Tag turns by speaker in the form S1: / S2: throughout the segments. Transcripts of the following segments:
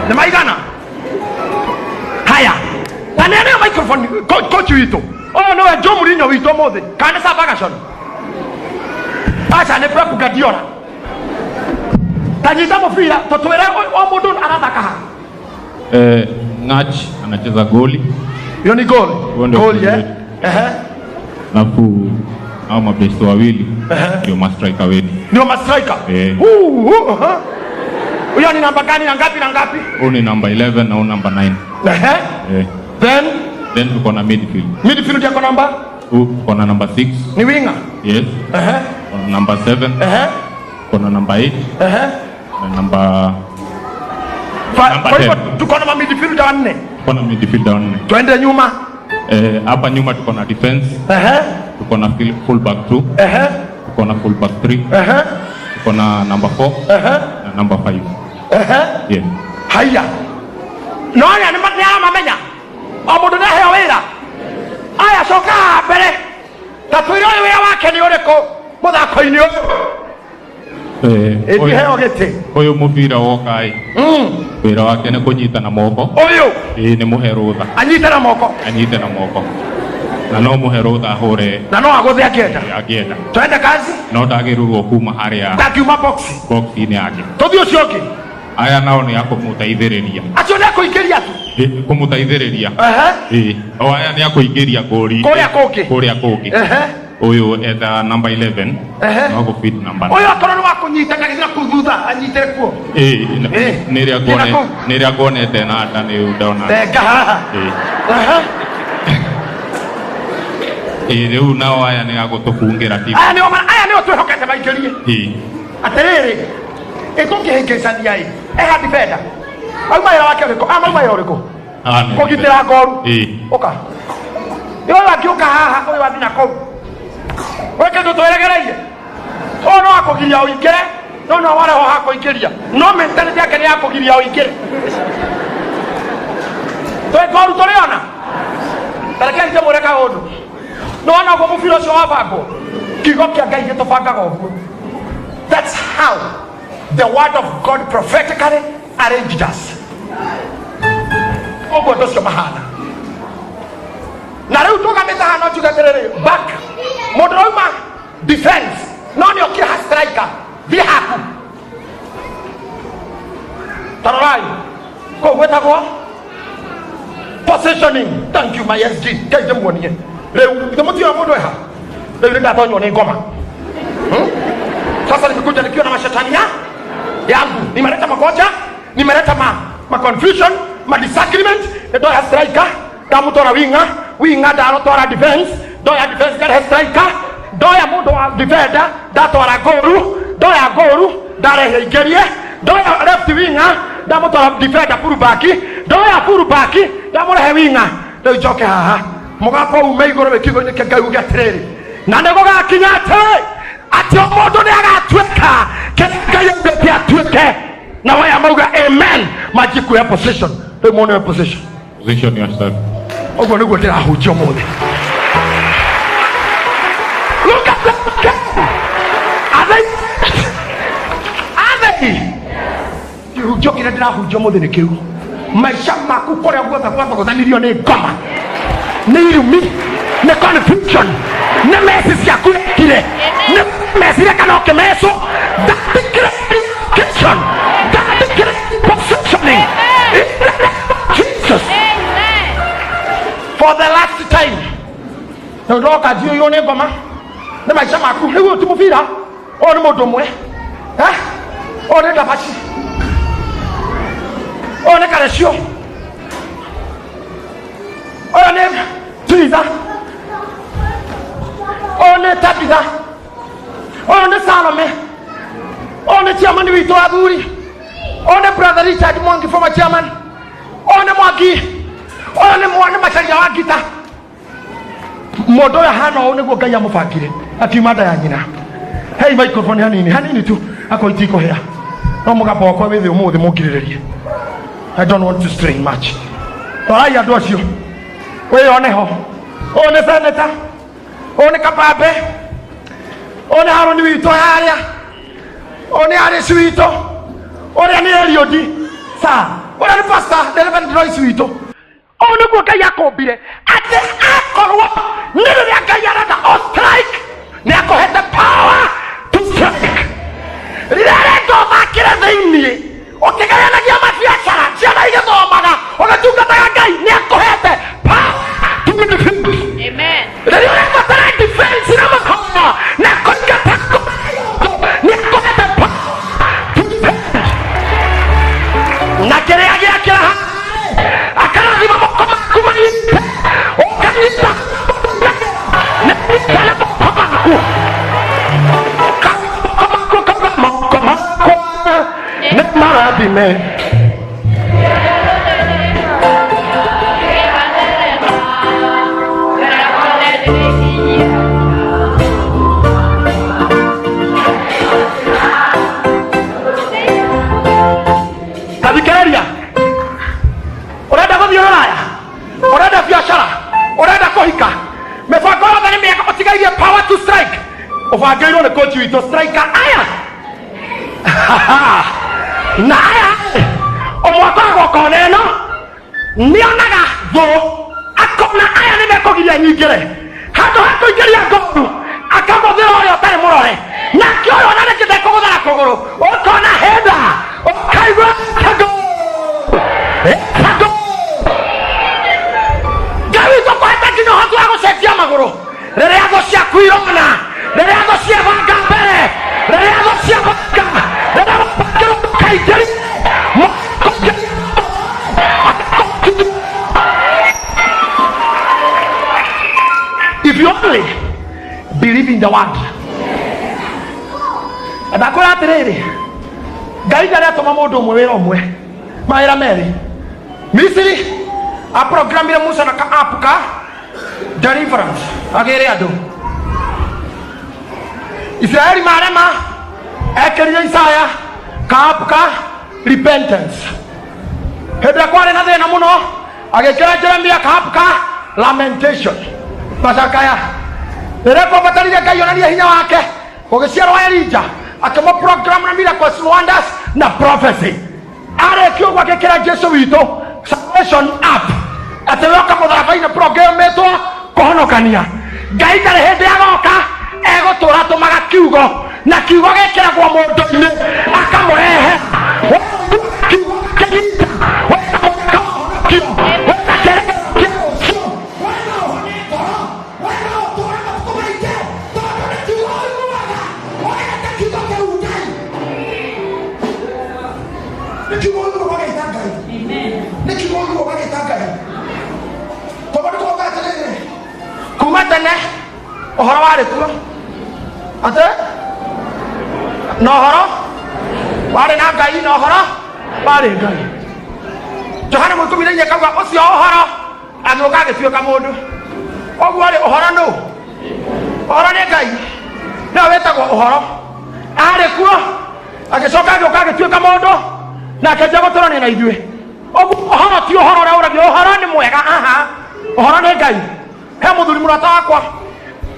S1: Nĩ maigana? Haya, ta nĩ microphone coach witũ. Ũyũ nĩwe Joe Mourinho witũ ũmũthĩ, kana nĩ Sir Ferguson? Aca, nĩ Pep Guardiola. Ta nyita mũbira, tũtwĩre o mũndũ arathaka ha.
S2: Ng'ach anacheza goli.
S1: Hiyo ni goal.
S2: Huo ndio
S1: Goal,
S2: goal
S1: eh?
S2: wetu. Alafu hao mabesto wawili ndio mastriker wetu.
S1: Ndio mastriker.
S2: Eh.
S1: Huu, huu, aha. Huyo ni namba gani na ngapi na ngapi?
S2: Huu ni namba 11 na huu namba 9.
S1: Ehe.
S2: Eh.
S1: Then
S2: Then tuko na midfield.
S1: Midfield yako namba?
S2: Huu tuko na namba 6.
S1: Ni winger.
S2: Yes. Tuko na namba 7. Tuko na namba 8 na namba Namba
S1: Kwa hivyo
S2: 10.
S1: Tuko na ma midfielder wanne.
S2: Tuko na midfielder wanne.
S1: Twende nyuma.
S2: Eh, hapa nyuma tuko na defense, tuko na full back 2, tuko na full back 3, tuko na number 4 na number 5. Yes.
S1: Haya. Nona nĩ nĩ aramamenya. O mũndũ nĩ aheo wĩra. Aya, coka haha mbere. Ta twĩre ũyũ wĩra wake nĩ ũrĩkũ mũthako-inĩ ũyũ.
S2: Eh,
S1: Ĩngĩheo gĩtĩ.
S2: Ũyũ mũbira woka ĩ, wĩra wake nĩ kũnyita na moko.
S1: Ũyũ?
S2: Ĩĩ, nĩ mũhe rũtha.
S1: Anyite na moko.
S2: Anyite na moko na no mũhe rũtha ahũre.
S1: Na no agũthe akĩenda.
S2: Angĩenda.
S1: Twende kazi.
S2: No ndagĩrĩirwo kuma harĩa
S1: Ndakiuma box.
S2: Box-inĩ yake.
S1: Tũthiĩ ũcio ũngĩ.
S2: Aya nao nĩ akũmũteithĩrĩria.
S1: Acio nĩ akũingĩria tu.
S2: Ĩ, kũmũteithĩrĩria.
S1: Ehe.
S2: Ĩ, o aya nĩ akũingĩria ngũri.
S1: Kũrĩa kũngĩ.
S2: Kũrĩa kũngĩ. Ũyũ etha namba 11.
S1: Ehe.
S2: No gũfit namba.
S1: Ũyũ akorwo nĩ wa kũnyita na kũu thutha anyitĩre kuo.
S2: Ĩ,
S1: Ĩ.
S2: nĩ rĩrĩa
S1: Nĩ
S2: nguone
S1: na kũu.
S2: Nĩ rĩrĩa nguonete na nda nĩ ndona.
S1: Thenga haha.
S2: Ĩ.
S1: Ehe.
S2: Ĩ, rĩu nao aya nĩ agũtũbungĩra timu.
S1: Aya nĩo twĩhokete maingĩrie.
S2: Ĩ.
S1: Atĩrĩrĩ, ĩtũngĩhĩngĩcania ĩ eha defender auma wĩra wake ũrĩkũ? Aya mauma wĩra ũrĩkũ?
S2: Aya nĩ
S1: Kũgitĩra ngoru.
S2: Ĩ.
S1: Ũka ũyũ angĩũka haha, ũyũ athi na kũu gwĩ kĩndũ tweregereirie. Ũyũ no akũgiria ũingĩre, no no wareho ha kũingĩria, no mentality yake nĩ ya kũgiria ũingĩre. Twĩ ngoru tũrĩona. Tarekei ndĩmwĩre kaũndũ. Nĩwona ũguo mũbira ũcio wabangwo, kiugo kĩa Ngai gĩtũbangaga ũguo. That's how the word of God prophetically arranged us. Ũguo andũ acio mahana. Na rĩu tũgamĩte haha, no njuge atĩrĩrĩ, back mũndũ ũrauma defense no nĩ okire ha striker, thiĩ haku. Tarorai kũu gwĩtagwo positioning. Thank you, my SG. Ngai ndĩmuonie rĩu ithe mũtiũra mũndũ eha. Rĩu nĩ ndatonywo nĩ ngoma. Sasa nimekuja nikiwa na mashetani ya yangu, nimeleta magonja, nimeleta ma confusion, ma disagreement. Ndoya striker ndamutwara winger, winger ndarotwara defense, ndoya defense ndarehe striker, ndoya mundu wa defender ndatwara goru, ndoya goru ndarehe ingĩrie, ndoya left winger ndamutwara defender full back, ndoya full back ndamũrehe winger. Rĩu njoke haha, mũgambo ume igũrũ wĩ kiugo-inĩ kĩa Ngai uge atĩrĩrĩ, na nĩ gũgakinya atĩ atĩ o mũndũ nĩ agatuĩka kĩrĩa Ngai augĩte atuĩke, na waya mauga amen, manjie kuoya position. Rĩu mone position.
S2: Position yourself.
S1: Ũguo nĩguo ndĩrahunjia ũmũthĩ. Look at them again. Are they kĩhunjio kĩrĩa ndĩrahunjia ũmũthĩ nĩ kĩu. Maica maku kũrĩa guothe gwathogothanirio nĩ ngoma, nĩ irumi, nĩ confusion, nĩ meci ciaku wekire, nĩ mecire kana ũkĩmecwo, that declaration, that positioning in the name of Jesus. For the last time, rĩu ndoka njiyũirwo nĩ ngoma nĩ maica maku. Rĩu ũyũ ti mũbira, ũyũ nĩ mũndũ ũmwe. Eh? Ũyũ nĩ ndabaci, ũyũ nĩ karecio, ũyũ nĩ Twiza, ũyũ nĩ Tabitha, ũyũ nĩ Salome, ũyũ nĩ chairman witũ wa athuri, ũyũ nĩ brother Richard Mwangi, former chairman, ũyũ nĩ Mwangi, ũyũ nĩ mwana Macharia wa Ngita. Mũndũ ũyũ ahana ũũ nĩguo Ngai amũbangire akiuma nda ya nyina. Hei microphone hanini hanini tu, akorwo itikũhĩa, no mũgambo wakwa wĩ thĩ ũmũthĩ, mũngirĩrĩrie. I don't want to strain much. Rorai andũ acio, wĩyone ho. Ũyũ nĩ senator, ũyũ nĩ kabambe, ũyũ nĩ Haroni witũ harĩa, ũyũ nĩ Arĩci witũ, ũrĩa nĩ Eliudi sa, ũrĩa nĩ Reverend Lois witũ. Ũũ nĩguo Ngai akũmbire, atĩ akorwo nĩ rĩrĩa Ngai arenda o strike, nĩ akũhete power to strike. Rĩrĩa arenda ũthakĩre thĩinĩ, ũkĩgayanagia mabiacara, ciana igĩthomaga, ũgĩtungataga Ngai, nĩ akũhete power to defend.
S3: Amen.
S1: Rĩrĩa ũrabatara defense na mahoya na kũingata nĩ akũhete power to defend. Na kĩrĩa gĩakĩra haha akarathima moko maku manyite, ũkanyita na nyita na moko maku, moko maku kauga moko makwa nĩ marathime. Tathikĩrĩria, ũrenda gũthiĩ rũraya, ũrenda biacara, ũrenda kũhika, mĩbango yothe nĩ mĩega, ũtigairie power to strike. Ũbangĩirwo nĩ coach witũ striker aya na aya. Ũmwe akoragwo kona ĩno, nĩonaga thũ, akona aya nĩ mekũgiria nyingĩre. Handũ ha kũingĩria ngoru, akagũthĩra ũrĩa ũtarĩ mũrore, nake ũyũ ona nĩkĩ ndekũgũthara kũgũrũ, ũkona henda ũkaigua kago kago. Ngai witũ kũhete nginya ũhoti wa gũcenjia magũrũ rĩrĩa thũ ciaku irona, rĩrĩa thũ ciebanga mbere, rĩrĩa thũ ciebanga, rĩrĩa wabangĩrwo ndũkaingĩrie. If you only believe in the word. Ndakwĩra atĩrĩrĩ, Ngai ndarĩ atũma mũndũ ũmwe wĩra ũmwe mawĩra merĩ. Misiri aprogramire Musa na ka app ka deliverance agĩre andũ Isiraeli marema, ekĩrire Isaya ka app ka repentance. Hĩndĩ ĩrĩa kwarĩ na thĩna mũno, agĩkĩra Jeremia ka app ka lamentation, macakaya. Rĩrĩa kwabatarire Ngai onanie hinya wake, gũgĩciarwo Elija, akĩmũ program na miracles, wonders na prophecy. Arĩkia ũguo, agĩkĩra Jesu witũ salvation app, atĩ we ũka mũtharaba-inĩ, programĩtwo kũhonokania. Ngai ndarĩ hĩndĩ agoka egũtũra tũmaga kiugo, na kiugo gĩkĩragwo mũndũ-inĩ akamũrehe kiugo kĩnyita wĩna kĩrĩgĩrĩro kĩa rũciũ, wĩna ũhone ngoro, wĩna ũtũũre matukũ maingĩ, tondũ nĩ kiugo ũiguaga ũgeta kiugo kĩu Ngai, nĩ kiugo ũiguaga ũgeta Ngai, nĩ kiugo ũiguaga ũgeta Ngai. Tondũ nĩ kuga atĩrĩrĩ, kuma tene ũhoro warĩ kuo, atĩ na ũhoro warĩ na Ngai, na ũhoro warĩ Ngai. Johana 14 kauga ũcio ũhoro agĩũka agĩtuĩka mũndũ. Ũguo rĩ, ũhoro nũ? Ũhoro nĩ Ngai, nĩwe wĩtagwo ũhoro. Arĩ kuo, agĩcoka agĩũka agĩtuĩka mũndũ na akĩanjia gũtũrania na ithuĩ. Ũguo ũhoro ti ũhoro ũrĩa ũragio, ũhoro nĩ mwega aha, ũhoro nĩ Ngai. He mũthuri mũrata wakwa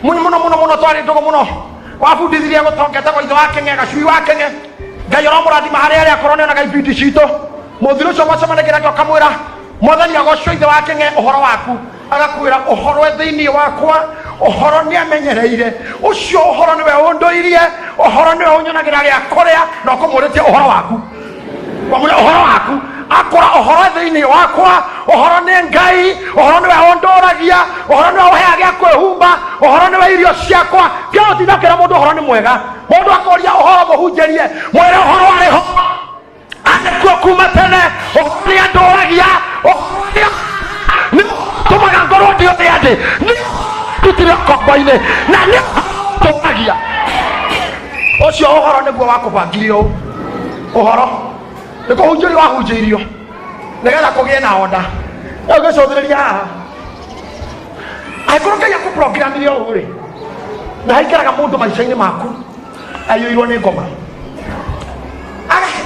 S1: mũno mũno mũno mũno, twarĩ ndũgũ mũno, wabundithirie gũtonga, etagwo ithe wa Keng'e, Gacui wa Keng'e. Ngai ũromũrathima harĩa arĩa akorwo nĩonaga ibindi citũ. Mũthuri ũcio mwacemanagia nake ũkamwĩra, "Mwathani agocwo, ithe wa Keng'e, ũhoro waku?" Agakwĩra, "Ũhoro e thĩinĩ wakwa, ũhoro nĩ amenyereire, ũcio ũhoro nĩwe ũndũirie, ũhoro nĩwe ũnyonagĩra gĩa kũrĩa." Na ũkũmũrĩtie ũhoro waku, wamwĩra ũhoro waku, akũra, "Ũhoro e thĩinĩ wakwa, ũhoro nĩ Ngai, ũhoro nĩwe ũndũragia, ũhoro nĩwe ũheaga gĩa kwĩhumba, ũhoro nĩwe irio ciakwa." Kĩa ũtinda ũkĩra mũndũ ũhoro nĩ mwega. Mũndũ akũria ũhoro, mũhunjĩrie, mwĩre ũhoro warĩ ho, arĩ kuo kuma tene, ũhoro nĩ andũragia, ũhoro nĩ tũmaga ngorwo ndĩ ũrĩa ndĩ, nĩ ndutire ũkombo-inĩ, na nĩ ũndũragia. Ũcio ũhoro nĩguo wakũbangire ũũ. Ũhoro nĩ kũhunjĩrio wahunjĩirio nĩgetha kũgĩe na onda. Rĩu gĩcũthĩrĩria haha, angĩkorwo Ngai akũprogramire ũũ rĩ, na haikaraga mũndũ maica-inĩ maku aiyũirwo nĩ ngoma,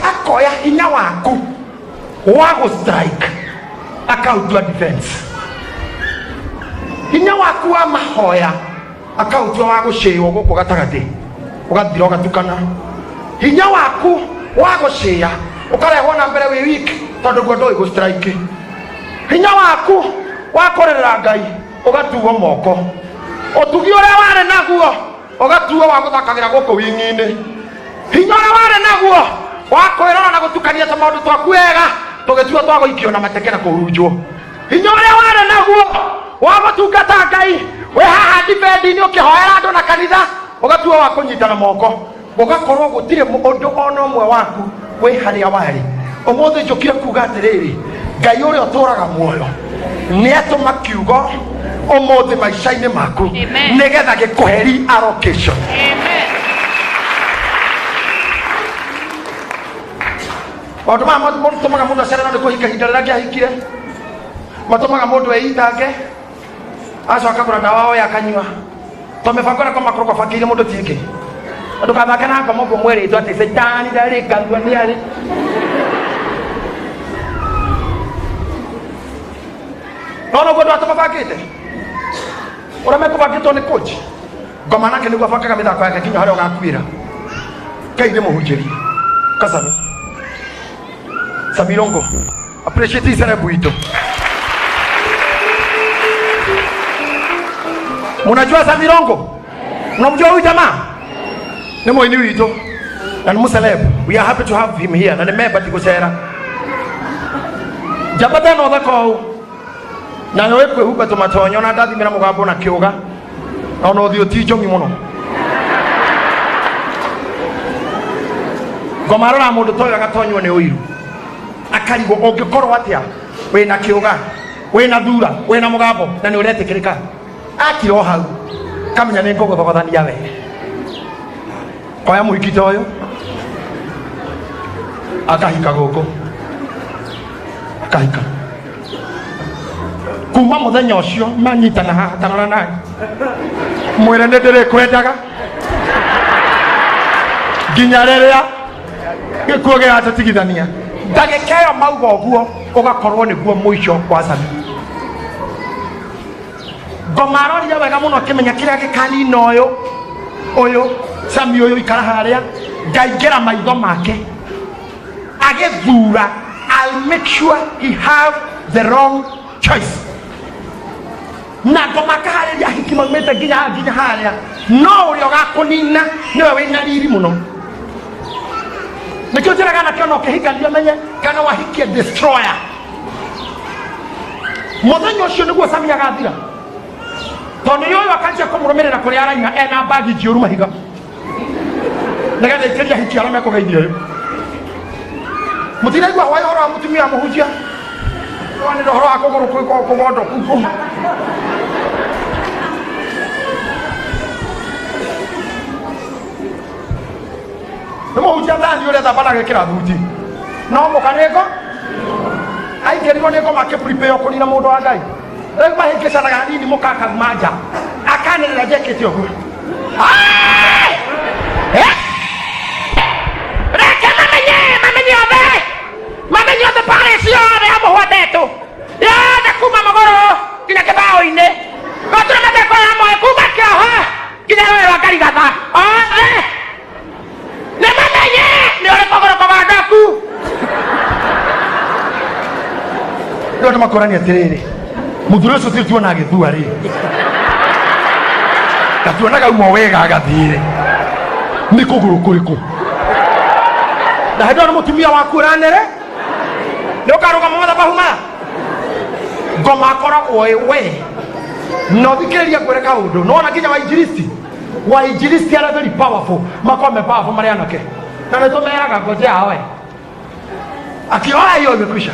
S1: akoya hinya waku wa gũ strike akautua defense, hinya waku wa mahoya akautua wa gũcĩĩwo gũkũ gatagatĩ, ũgathira ũgatukana, hinya waku wa gũcĩĩa ũkarehwo na mbere wĩ weak. Tondũ guo ndũĩ gũ strike. Hinya waku wa kũrĩrĩra Ngai ũgatuo moko. Ũtugi ũrĩa warĩ naguo ũgatuo wa gũthakagĩra gũkũ wing'i-inĩ. Hinya ũrĩa warĩ naguo wa kwĩrora na gũtukania tũmaũndũ twaku wega tũgĩtuo twa gũikio na mateke na kũhurunjwo. Hinya ũrĩa warĩ naguo wa gũtungata Ngai wĩ haha ndibendi-inĩ ũkĩhoera andũ na kanitha ũgatuo wa kũnyitana moko. Gũgakorwo gũtirĩ ũndũ ona ũmwe waku wĩ harĩa warĩ. Ũmũthĩ njũkire kuga atĩrĩrĩ, Ngai ũrĩa ũtũraga muoyo nĩ atũma kiugo ũmũthĩ maica-inĩ maku
S3: Amen.
S1: nĩgetha gĩkũhe reallocation.
S3: Amen.
S1: Maũndũ maya matũmaga mũndũ acererwo nĩ kũhika ihinda rĩrĩa angĩahikire, matũmaga mũndũ eitange, acoka akagũra ndawa oya akanyua. To mĩbango ĩrĩa makoragwo mabangĩire mũndũ ti ĩngĩ. Ndũkathake na ngoma ũguo mwerĩtwo atĩ caitani ndarĩ kanua nĩ arĩ. No noguo andũ atũ mabangĩte ũrĩa mekũbangĩtwo nĩ coach ngoma nake nĩguo abangaga mĩthako yake nginya harĩa ũgakuĩra. Ngai nĩ mũhunjĩrie kasami Samirongo appreciate celeb witũ. Munajua Samirongo? Mnamjua huyu jamaa? Ni muini witũ na ni celeb. We are happy to have him here na ni member ti gucera. Njamba ta ĩno thaka ũũ na nĩ kwĩhumba tũmatonyo na ndathimĩra mũgambo na kĩũga na ona ũthiũ ti njomi mũno. Ngoma arora mũndũ ta ũyũ agatonywo nĩ ũiru akarigwo ũngĩkorwo atĩa wĩna kĩũga wĩna thura wĩna mũgambo na nĩ ũretĩkĩrĩka. Akira o hau kamenya nĩ ngũgũthogothania we. Koya mũhiki ta ũyũ akahika gũkũ akahika kuma mũthenya ũcio manyitana haha tarora nani mwĩre nĩ ndĩrĩkwendaga nginya rĩrĩa gĩkuũ gĩgatũtigithania. Ndagĩka ĩyo mauga ũguo ũgakorwo nĩguo mũico wa Sami. Ngoma arorire wega mũno akĩmenya kĩrĩa gĩkanina ũyũ ũyũ Sami ũyũ ikara harĩa ngaingĩra maitho make agĩthura I'll make sure he have the wrong choice. Na ngoma akaharĩria ahiki maumĩte nginya haha nginya harĩa, no ũrĩa ũgakũnina nĩwe wĩna riri mũno. Nĩkĩo njĩraga anake ona ũkĩhikania ũmenye kana wahikie destroyer. Mũthenya ũcio nĩguo Sami agathira, tondũ nĩ ũyũ akanjia kũmũrũmĩrĩra kũrĩa araina ena mbagi njiyũru mahiga nĩgetha ikĩria ahiki arĩa mekũgeithia ũyũ. Mũtiraigua hwaĩ ũhoro wa mũtumia mũhunjia wanĩra ũhoro wa kũgũrũ kũgondoku. Nĩ mũhunjia thani ũrĩa thamba na agekĩra thuti no mũka nĩ ngo aingĩrirwo nĩ ngoma akĩprepare kũnina mũndũ wa Ngai. Rĩu mahĩngĩcanaga hanini mũka akauma nja akanĩrĩra njekĩte ũguo. Reke mamenye, mamenye othe, mamenye othe parish yothe ya mũhwandetũ yothe kuma magũrũ nginya kĩbaũ-inĩ gũtirĩ matheko ya moyo kuma kĩoho nginya rũĩ rwa Ngarigatha othe nĩ mamenye nĩ ũrĩ kũgũrũ kũgondoku. Rĩu andũ makorania atĩrĩrĩ, mũthuri ũcio ti tuona agĩthua rĩ, na tuonaga uma wega agathiĩ rĩ, nĩ kũgũrũ kũrĩkũ? Na hĩndĩ ĩyo nĩ mũtumia waku ũranere nĩ ũkarũgama mathabahu maya ngoma akoragwo ĩ we na ũthikĩrĩrie ngwĩre kaũndũ nona nginya wainjilisti wainjilisti arĩa very powerful makorwo me powerful marĩ anake na nĩ tũmeraga ngojea aoe akioa hiyo imekwisha.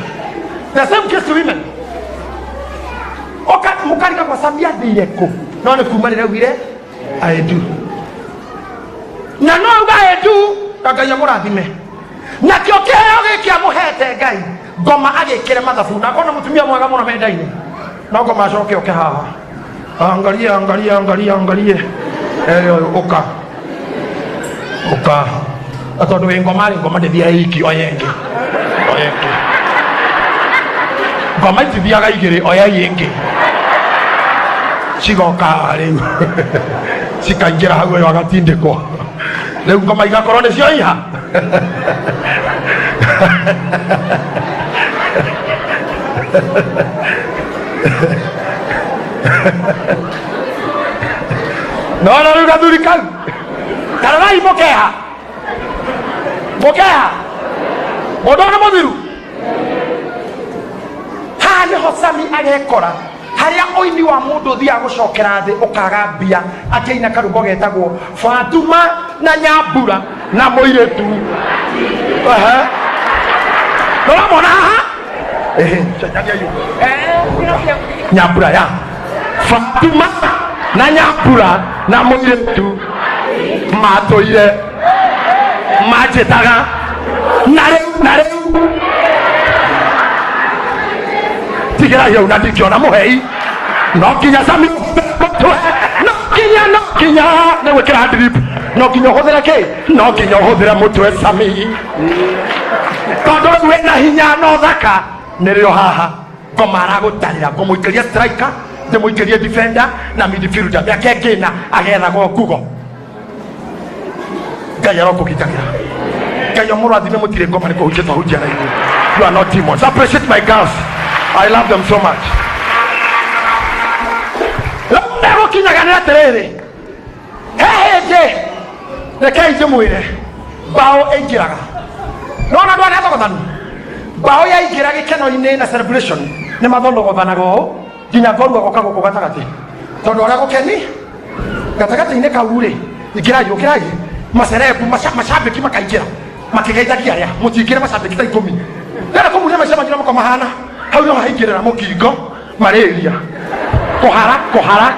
S1: The same case to women. Oka mukarika kwa Samia thire kũ no nĩ kuma rĩrĩa augire I do na no auga I do na Ngai amũrathime nakĩo kĩheo gĩkĩ amũhete Ngai ngoma agĩkĩre mathabu na akorwo nĩ mũtumia mwega mũno mendaine no ngoma acoke oke haha angalie angalie angalie angalie ere ũyũ ũka ũka na tondũ wĩ ngoma rĩ ngoma ndĩthiaga iki oya ĩngĩ oya ĩngĩ ngoma itithiaga igĩrĩ oya ĩngĩ cigoka rĩu cikaingĩra hau ũyũ agatindĩkwo rĩu ngoma igakorwo nĩcio iha. Nona rĩu gathuri kau, tarorai mũkeha mũkeha mũndũ nĩ mũthiru. Haha nĩho Sami agekora harĩa ũini wa mũndũ ũthiaga gũcokera thĩ ũkaga mbia, akĩina karũmbo getagwo Fatuma na Nyambura na mũirĩtu. Ehe. Nĩũramona haha? Ehe, cenjania yũ. Nyambura ya Fatuma na Nyambura na mũirĩtu matũire manjĩtaga na rĩu na rĩu tigĩrai hau na ndingĩona mũhei, no nginya Sami mũtwe, no nginya, no nginya nĩ gwĩkĩra drip, no nginya ũhũthĩre kĩ, no nginya ũhũthĩre mũtwe Sami, tondũ rĩu wĩna hinya no thaka nĩrĩo haha ngoma aragũtarĩra. Ngũmũikĩria striker, ndĩmũikĩrie defender na midfielder, mĩaka ĩngĩ ĩna agethagwo ngugo. Ngai arokũgitagĩra, Ngai omũrathime. Mũtirĩ ngoma, nĩ kũhunjia twahunjia na inyuĩ. You are not demons. Appreciate my girls, I love them so much. Rĩu megũkinyaga nĩ atĩrĩrĩ, he hĩndĩ rekei ndĩmwĩre mbaũ ĩingĩraga nona andũ arĩa athogothanu, mbaũ yaingĩra gĩkeno-inĩ na celebration nĩ mathonogothanaga ũũ nginya ngoru agoka gũkũ gatagatĩ, tondũ arĩa gũkeni gatagatĩ-inĩ kau rĩ, ingĩrai, ũkĩrai macerebu macambĩki makaingĩra makĩgeithagia arĩa mũtingĩre macambĩki ta 10 ndĩrenda kũmuria maica manyu mako mahana hau nĩho haingĩrĩra mũkingo, malaria, kũhara, kũhara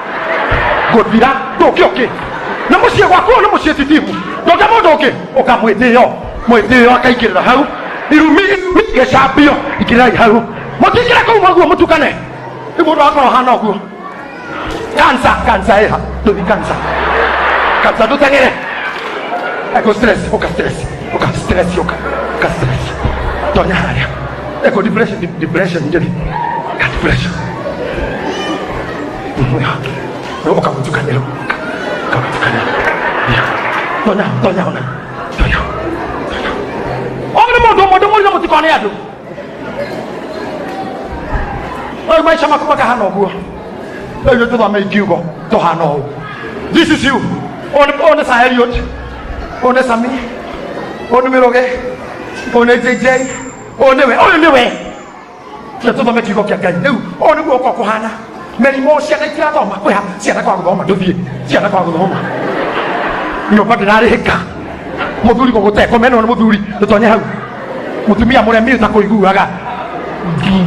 S1: gũthira, ndũngĩ ũngĩ nĩ mũciĩ gwaku, nĩ mũciĩ titimu ndũngĩ mũndũ ũngĩ ũka mwĩtĩo, mwĩtĩo akaingĩrĩra hau, irumi, irumi, gĩcambio, ingĩrĩrai hau, mũtingĩre kũu maguo mũtukane. Rĩu mũndũ agakorwo hana ũguo. Kansa, kansa ĩha ndũthi kansa, kansa ndũteng'ere eko stress, ũka stress, ũka stress, ũka ũka stress, tonya harĩa eko depression, depression njeri ka depression, ũka mũtukanĩro, ũka mũtukanĩro, tonya, tonya, ona tonya, tonya. Ũyũ nĩ mũndũ ũmwe ndũmũrire, mũtikone andũ rĩu maica maku makahana ũguo. Rĩu tũthome ingiugo tũhana ũũ. This is you. Ũyũ nĩ Sir Eliot, ũyũ nĩ Sami, ũyũ nĩ Mĩrũge, ũyũ nĩ JJ, ũyũ nĩwe, ũyũ nĩwe. Na tũthome kiugo kĩa Ngai. Rĩu ũũ nĩguo ũkorwo kũhana mĩrimũ, ciana itirathoma, kwĩha ciana kwa gũthoma, ndũthiĩ ciana kwa gũthoma, nyũmba ndĩrarĩhĩka, mũthuri gũgũte kũmenwo nĩ mũthuri, ndũtonye hau, mũtumia mũremi ũtakũiguaga,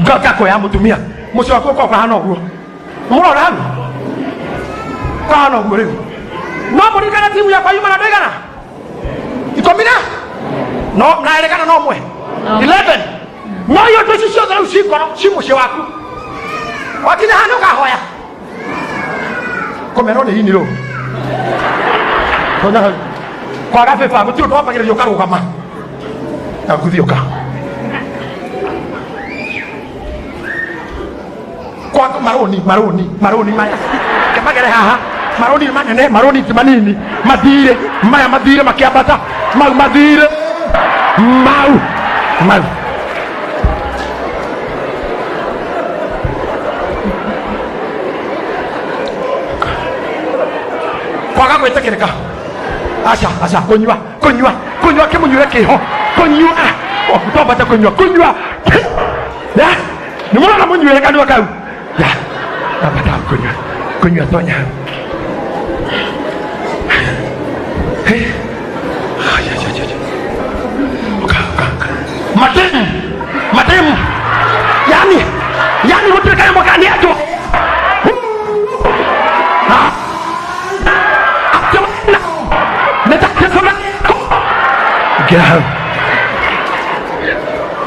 S1: ngako ya mũtumia, mũciĩ waku ũkorwo kahana ũguo. Mũrona hau kahana ũguo. Rĩu no mũririkane timu yakwa yuma na ndũigana 10 na no na erĩkana no ũmwe 11, no iyo indo ici ciothe rĩu ci ngoro ci mũciĩ waku, wakinya handũ ũkahoya kũmerwo nĩ ini rũ tonya hau kwaga bĩba, gũtirĩ ũndũ wambagĩrĩria ũkarũgama na nguthiũka kwa marũni, marũni, marũni maya kemagere haha, marũni nĩ manene, marũni ti manini, mathirĩ maya, mathirĩ makĩambata mau, mathirĩ mau mau. Kwaga gwĩtĩkĩrĩka, aca aca, kũnyua, kũnyua, kũnyua, kĩmũnyuĩre kĩho, kũnyua twambate, kũnyua, kũnyua. Ya nĩ mũrona mũnyuĩre kanua kau ya ambata kũnyua, kũnyua, tonya hau. Hey. Ay, ay, ay, ay. Uka, uka, uka. Mademu, mademu, yani yani gũtirĩ kanyamũ ka nĩ andũ. Ah. Ingĩra hau.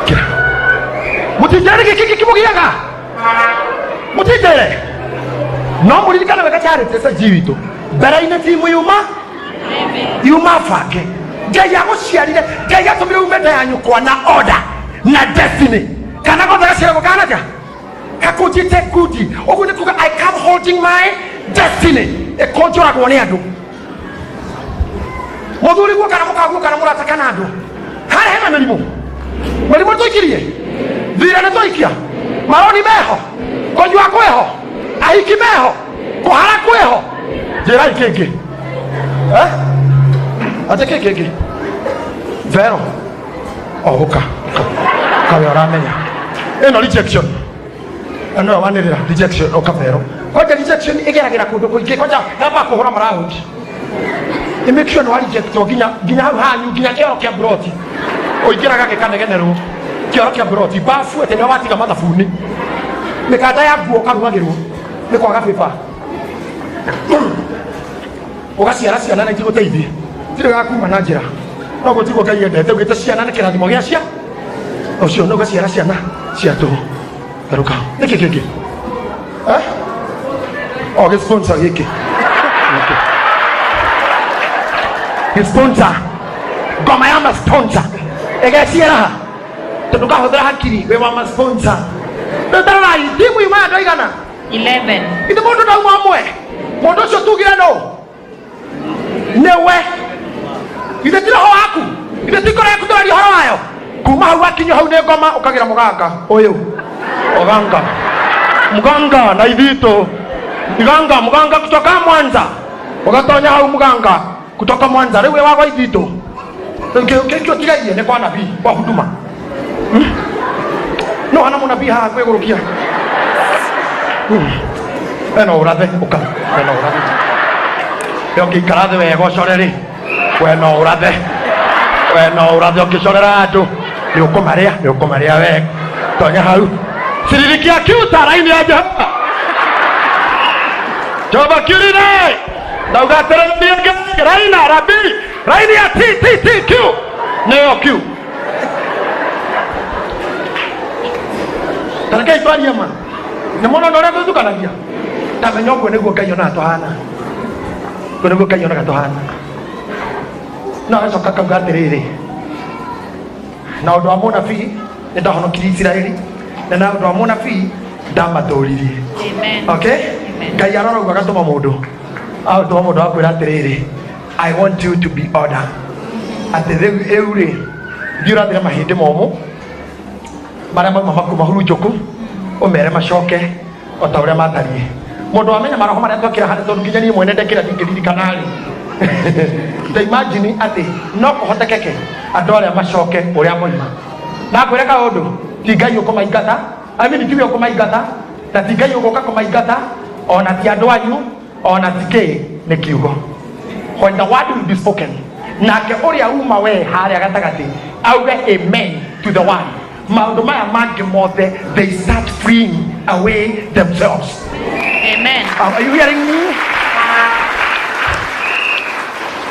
S1: Ingĩra. Mũtinjĩre gĩkĩ gĩkĩ mũgiaga, mũtinjĩre, no mũririkane wega charity SG witũ mbere-inĩ timu yuma yuma bange. Ngai agũciarire, Ngai atũmire ume nda ya nyũkwa na order na destiny, kana gothe gaciaragwo kana atĩa kakũnjĩte ngundi. Ũguo nĩ kuga I come holding my destiny, ĩkũnjũragwo nĩ andũ, mũthuri guo kana mũkaguo kana mũrata kana andũ. Harĩa hena mĩrimũ, mĩrimũ tũikirie thira nĩ twaikia. Maroni meho, kũnyua kwĩho, ahiki meho, kũhara kwĩho. Njĩrai kĩngĩ. Eh? Atĩ kĩ kĩngĩ? Vero. O ũka. Ũka we ũramenya. Ĩno rejection. Ĩno wanĩrĩra rejection ũka Vero. Kwanja rejection ĩgeragĩra kũndũ kũingĩ kwanja yamba kũhũra maraundi. Ĩ make sure nĩ wa rejectwo nginya nginya hau hanyu nginya kĩoro kĩa mburoti. Ũingĩraga gĩkanegenerwo. Kĩoro kĩa mburoti bafu atĩ nĩwe watiga mathabuni. Mĩkanda ya nguo ũkarumagĩrwo nĩ kwaga bĩba. Ũgaciara ciana na itigũteithie. Tirĩ gakuma na njĩra. No guo tiguo Ngai endete ugĩte ciana nĩ kĩrathimo gĩa cia ũcio nĩ ũgaciara ciana cia tũhũ. Garuka. Nĩkĩ kĩngĩ? Eh? O gĩ sponsor gĩkĩ. Gĩkĩ. Gĩ sponsor. Ngoma ya ma sponsor. Ĩgeciara ha? Tondũ kahũthĩra hakiri wĩ wa ma sponsor. Rĩu tarorai timu yuma andũ aigana?
S3: 11.
S1: Ithe mũndũ ndauma ũmwe. Mũndũ ũcio tugire nũ? Nĩwe. Ithe ti roho waku. Ithe ti ngoro yaku tũraria ũhoro wayo. Kuma hau wakinyio hau nĩ ngoma ũkagĩra mũganga ũyũ. Oganga. Mganga na ithitũ. Iganga mganga kutoka Mwanza. Ũgatonya hau mganga kutoka Mwanza. Rĩu wĩ wa gwa ithitũ. Rĩu kĩngĩ ũtigairie nĩ kwa nabii kwa huduma. No hana mũnabii haha kwĩgũrũkia. Eno ũrathe ũka. Eno ũrathe. We ũngĩikara thĩ wega ũcore rĩ. We no ũrathe. We no ũrathe ũngĩcorera andũ. Nĩ ũkũmarĩa, nĩ ũkũmarĩa wega. Tonya hau. Ciririkia kiuta raini ya Jehova. Jehova kiurire. Ndauga atĩrĩ niĩ Ngai, raina rabi raini ya T T T Q nĩyo Q. Tarekei twarie ma. Nĩ mũno na ũrĩa tũthukanagia. Tamenya ũguo nĩguo Ngai onaga tũhana. Ũguo nĩguo Ngai onaga tũhana. No agacoka akauga atĩrĩrĩ, na ũndũ wa mũnabii nĩ ndahonokirie Isiraeli, na na ũndũ wa mũnabii ndamatũririe.
S3: Amen.
S1: Okay?
S3: Amen.
S1: Ngai arora ũguo agatũma mũndũ. Agatũma mũndũ akwĩra atĩrĩrĩ, I want you to be order. Atĩ rĩu rĩu rĩ, thiĩ ũrathĩre mahĩndĩ momũ marĩa mauma maku mahurunjũku ũmere macoke o ta ũrĩa matariĩ. Mũndũ wamenya maroho marĩa twekĩra harĩa tondũ nginya niĩ mwene ndekĩra ndingĩririkana rĩ. Ta imagine atĩ no kũhotekeke andũ arĩa macoke ũrĩa moima. Na ngwĩre kaũndũ, ti Ngai ũkũmaingata, I mean tiwe ũkũmaingata, na ti Ngai ũgũka kũmaingata, ona ti andũ anyu, ona ti kĩ, nĩ kiugo. When the word will be spoken, nake ũrĩa uma we harĩa gatagatĩ auge amen to the word, maũndũ maya mangĩ mothe they start freeing away themselves.
S3: Amen.
S1: Are you hearing me?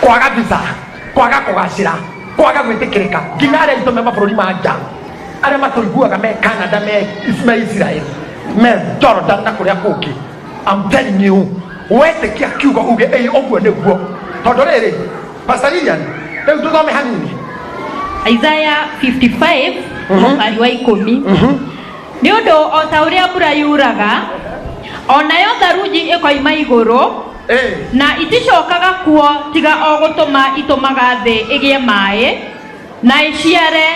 S1: Kwaga visa, kwaga kũgacĩra, kwaga gwĩtĩkĩrĩka nginya arĩa aitũ me mabũrũri ma nja arĩa matũiguaga me Canada, me Israel, me Jordan na kũrĩa kũngĩ. I'm telling you, wetĩkia kiugo uge ĩĩ ũguo nĩguo. Tondũ rĩrĩ, Pastor Lilian, rĩu tũthome hanini.
S3: Isaiah 55 mũhari wa ikũmi. Nĩ ũndũ o ta ũrĩa mbura yuraga, o nayo tharunji ĩkoima igũrũ, na iticokaga kuo tiga o gũtũma itũmaga thĩ ĩgĩe maĩ, na ĩciare,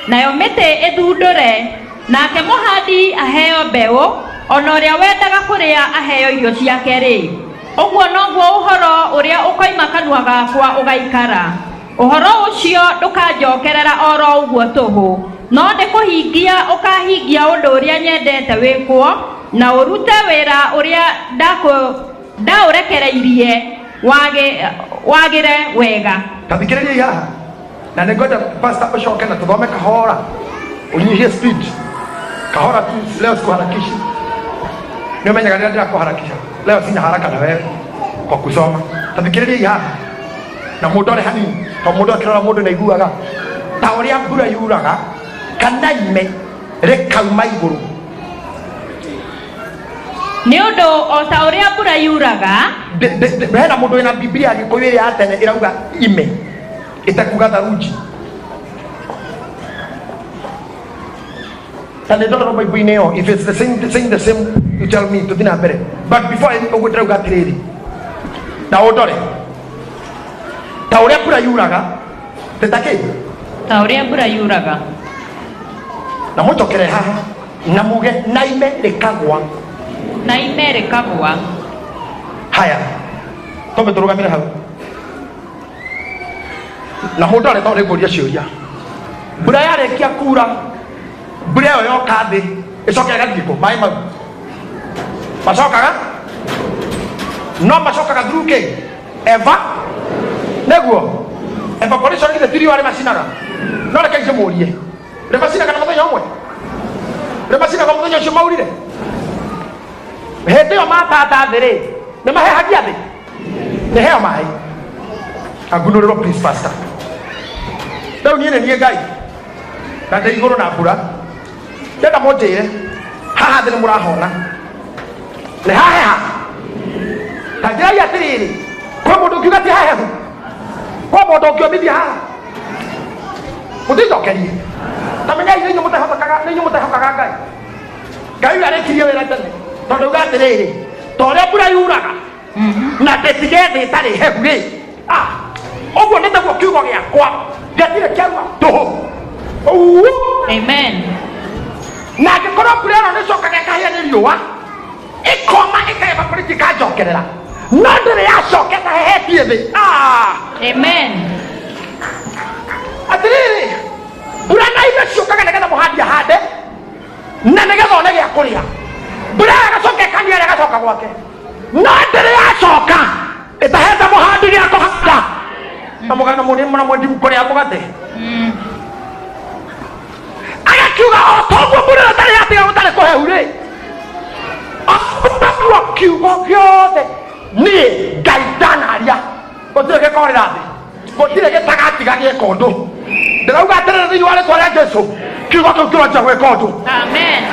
S3: nayo mĩtĩ ĩthundũre, nake mũhandi aheo mbeũ, ona ũrĩa wendaga kũrĩa aheo irio ciake-rĩ, ũguo noguo ũhoro ũrĩa ũkoima kanua gakwa ũgaikara. Ũhoro ũcio ndũkanjokerera o ro ũguo tũhũ, no nĩ kũhingia ũkahingia ũndũ ũrĩa nyendete wĩkwo, na ũrute wĩra ũrĩa ndaũrekereirie wagĩre wega.
S1: Ta thikĩrĩriai haha, na nĩ ngwenda pastor ũcoke na tũthome kahora, ũnyihie speed kahora tu, leo sikuharakishi. Nĩ ũmenyaga rĩrĩa ndĩrakũharakisha, leo sina haraka na wewe kwa kusoma. Ta thikĩrĩriai haha na mũndore hanini, tondũ mũndũ akĩrora mũndũ nĩ aiguaga ta ũrĩa mbura yuraga kana ime rĩkauma igũrũ.
S3: Nĩ ũndũ o ta ũrĩa mbura yuraga,
S1: Hena mũndũ wĩna Biblia ya Gĩkũyũ ĩrĩa ya tene ĩrauga ime ĩtekuga tharunji. Ta nĩ ndorerwo Bible-inĩ ĩyo, if it's the same, the same, the same, you tell me tũthiĩ na mbere. But before ũguo ndĩrauga atĩrĩrĩ, na ũndore ta ũrĩa mbura yuraga tĩ ta kĩ
S3: ta ũrĩa mbura yuraga,
S1: na mũcokere haha. Na muge na ime rĩkagwa.
S3: Na ime rĩkagwa.
S1: Haya, twambe tũrũgamĩre hau na mũndũ arĩ tondũ nĩngũria ciũria. Mbura yarĩkia kura, mbura ĩyo yoka thĩ ĩcoke ĩgathiĩ kũ? Maĩ mau macokaga, no macokaga through kĩ? Eva nĩguo evaporation. Githĩ ti riũa rĩmacinaga? No reke njĩmũrie, rĩmacinaga na mũthenya ũmwe? Rĩmacinaga mũthenya ũcio maurire? Hĩndĩ ĩyo matata thĩ rĩ, nĩ mahehagia thĩ? Nĩ heo maĩ angunũrĩrwo, please, pastor. Rĩu niĩ nĩ niĩ Ngai na ndĩ igũrũ na mbura. Ndenda mũnjĩre, haha thĩ nĩ mũrahona, nĩ haheha? Ta njĩrai atĩrĩrĩ, kwĩ mũndũ ũngiuga ti hahehu? Kwĩ mũndũ ũngĩomithia haha? Mũtinjokerie. Ta menyai nĩ inyuĩ mũtehokaga, nĩ inyuĩ mũtehokaga Ngai. Ngai ũyũ arĩkirie wĩra tene, tondũ auga atĩrĩrĩ, ta ũrĩa mbura yuraga na ndĩtige thĩ ĩtarĩ hehu rĩ, ah, ũguo nĩ taguo kiugo gĩakwa gĩatirĩ kĩarua tũhũ. Ũũ.
S3: Amen.
S1: Na angĩkorwo mbura ĩno nĩcokaga ĩkahĩa nĩ riũa, ĩkoma, ĩkaevaporate, ĩkanjokerera, no ndĩrĩ yacoka ĩtahehetie thĩ. Ah!
S3: Amen.
S1: Atĩrĩrĩ, mbura na ime ciũkaga nĩgetha mũhandi ahande na nĩgetha one gĩa kũrĩa. Mbura ĩyo ĩgacoka ĩkaniara, ĩgacoka gwake, no ndĩrĩ yacoka ĩtahete mũhandi gĩa kũhanda. Na mũgana mũrĩ na mwendi kũrĩa mũgate. Agakiuga o toguo mbura ĩyo ĩtarĩ yatiga gũtarĩ kũhehu rĩ, o kiugo gĩothe niĩ Ngai ndanaria gũtirĩ gĩkorĩra thĩ, gũtirĩ gĩtagatiga gĩka ũndũ. Ndĩrauga atĩrĩrĩ, thĩinĩ wa rĩtwa rĩa Jesu, kiugo kĩu kĩronjia gwĩka ũndũ.
S3: Amen.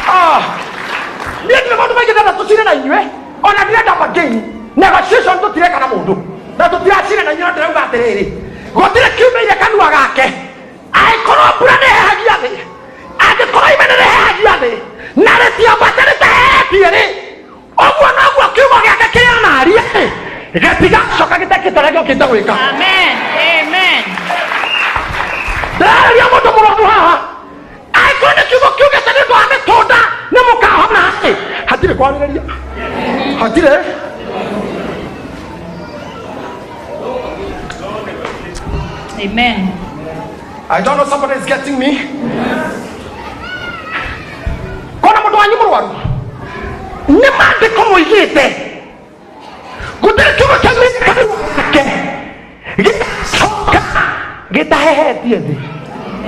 S1: Ah, niĩ ndirĩ maũndũ maingĩ ndĩrenda tũcire na inyuĩ, ona ndirenda bargain, negotiation tũtireka na mũndũ na tũtiracira na inyuĩ. No ndĩrauga atĩrĩrĩ, gũtirĩ kiumĩire kanua gake. Angĩkorwo mbura nĩ ĩhehagia thĩ, angĩkorwo ime nĩ rĩhehagia thĩ na rĩtiambate rĩtahehetie rĩ, ũguo noguo kiugo gĩake kĩrĩa naria rĩ, gĩtigacoka gĩtekĩte ũrĩa gĩũkĩte gwĩka.
S3: Amen. Amen.
S1: Ndĩrarĩria mũndũ mũrwaru haha. Angĩkorwo nĩ kiugo kiugĩte nĩ ũndũ wa mĩtũnda nĩ mũkahona rĩ, hatirĩ kwarĩrĩria, hatirĩ.
S3: Amen.
S1: I don't know, somebody is getting me. Kona mũndũ wanyu mũrwaru, nĩ maandĩko moigĩte gũtirĩ kiugo kĩake gĩgacoka gĩtahehetie thĩ,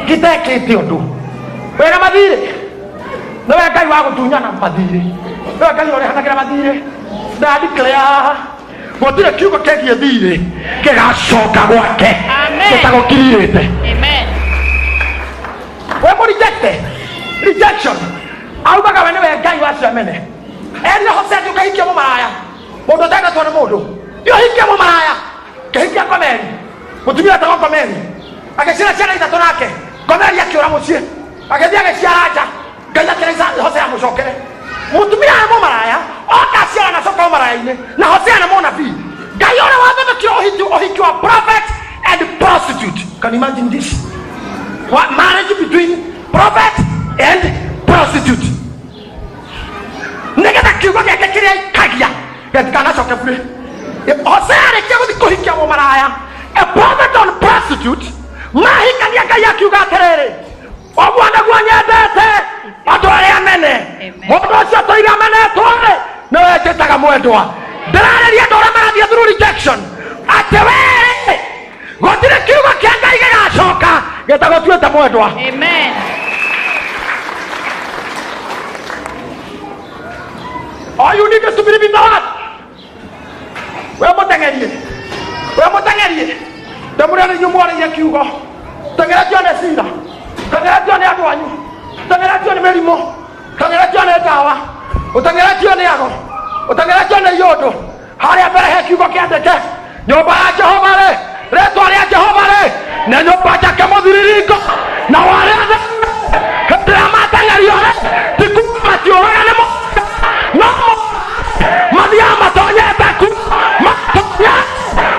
S1: gĩtekĩte ũndũ. Wĩna mathirĩ, nĩwe Ngai wa gũtunyana mathirĩ, nĩwe Ngai ũrĩhanagĩra mathirĩ. Ndandeclare haha, gũtirĩ kiugo kĩgiĩ thirĩ gĩgacoka gwake
S3: Amen.
S1: gĩtagũkirirĩte.
S3: Amen.
S1: We mũ reject rejection, augaga we nĩwe Ngai wa ciamene. Erire Hosea, thiĩ ũkahikie mũmaraya, mũndũ ũtendetwo nĩ mũndũ, thiĩ ũhikie mũmaraya. Kĩhikia Gomeri, mũtumia wetagwo Gomeri, agĩciara ciana ithatũ nake. Gomeri akĩũra mũciĩ, agĩthiĩ agĩciara nja. Ngai akĩra Hosea amũcokere mũtumia wa mũmaraya, oka aciara na acoka ũmaraya-inĩ. Na Hosea nĩ mũnabii Ngai ũrĩa wathondekire ũhiki, ũhiki wa prophet and prostitute. Can you imagine this? What marriage between prophet and prostitute, nĩgetha kiugo gĩake kĩrĩa ikagia gĩtikanacoke burĩ. Hosea arĩkia gũthiĩ kũhikia mũmaraya, a prophet on prostitute, mahikania, Ngai akiuga atĩrĩrĩ, ũguo nĩguo nyendete andũ arĩa mene.
S3: Amen.
S1: Mũndũ ũcio tũire amenetwo rĩ, nĩwe njĩtaga mwendwa. Ndĩrarĩria andũ arĩa marathiĩ through rejection, atĩ wee, gũtirĩ kiugo kĩa Ngai gĩgacoka gĩtagũtuĩte mwendwa.
S3: Amen.
S1: All you need is to believe in the word. We mũteng'erie, we mũteng'erie, ndamũrĩa nĩ inyuĩ mwarĩire kiugo. Teng'eretio nĩ cira, teng'eretio nĩ andũ anyu, teng'eretio nĩ mĩrimũ, teng'eretio nĩ ndawa, ũteng'eretio nĩ ago, ũteng'eretio nĩ iũndũ. Harĩa mbere he kiugo kĩandĩke, nyũmba ya Jehova rĩ, rĩtwa rĩa Jehova rĩ, nĩ nyũmba njake mũthiriringo. Na warĩa hĩndĩ ĩrĩa mateng'erio rĩ, ti kuuma matiũraga nĩ no mathiaga matonyete ku matonya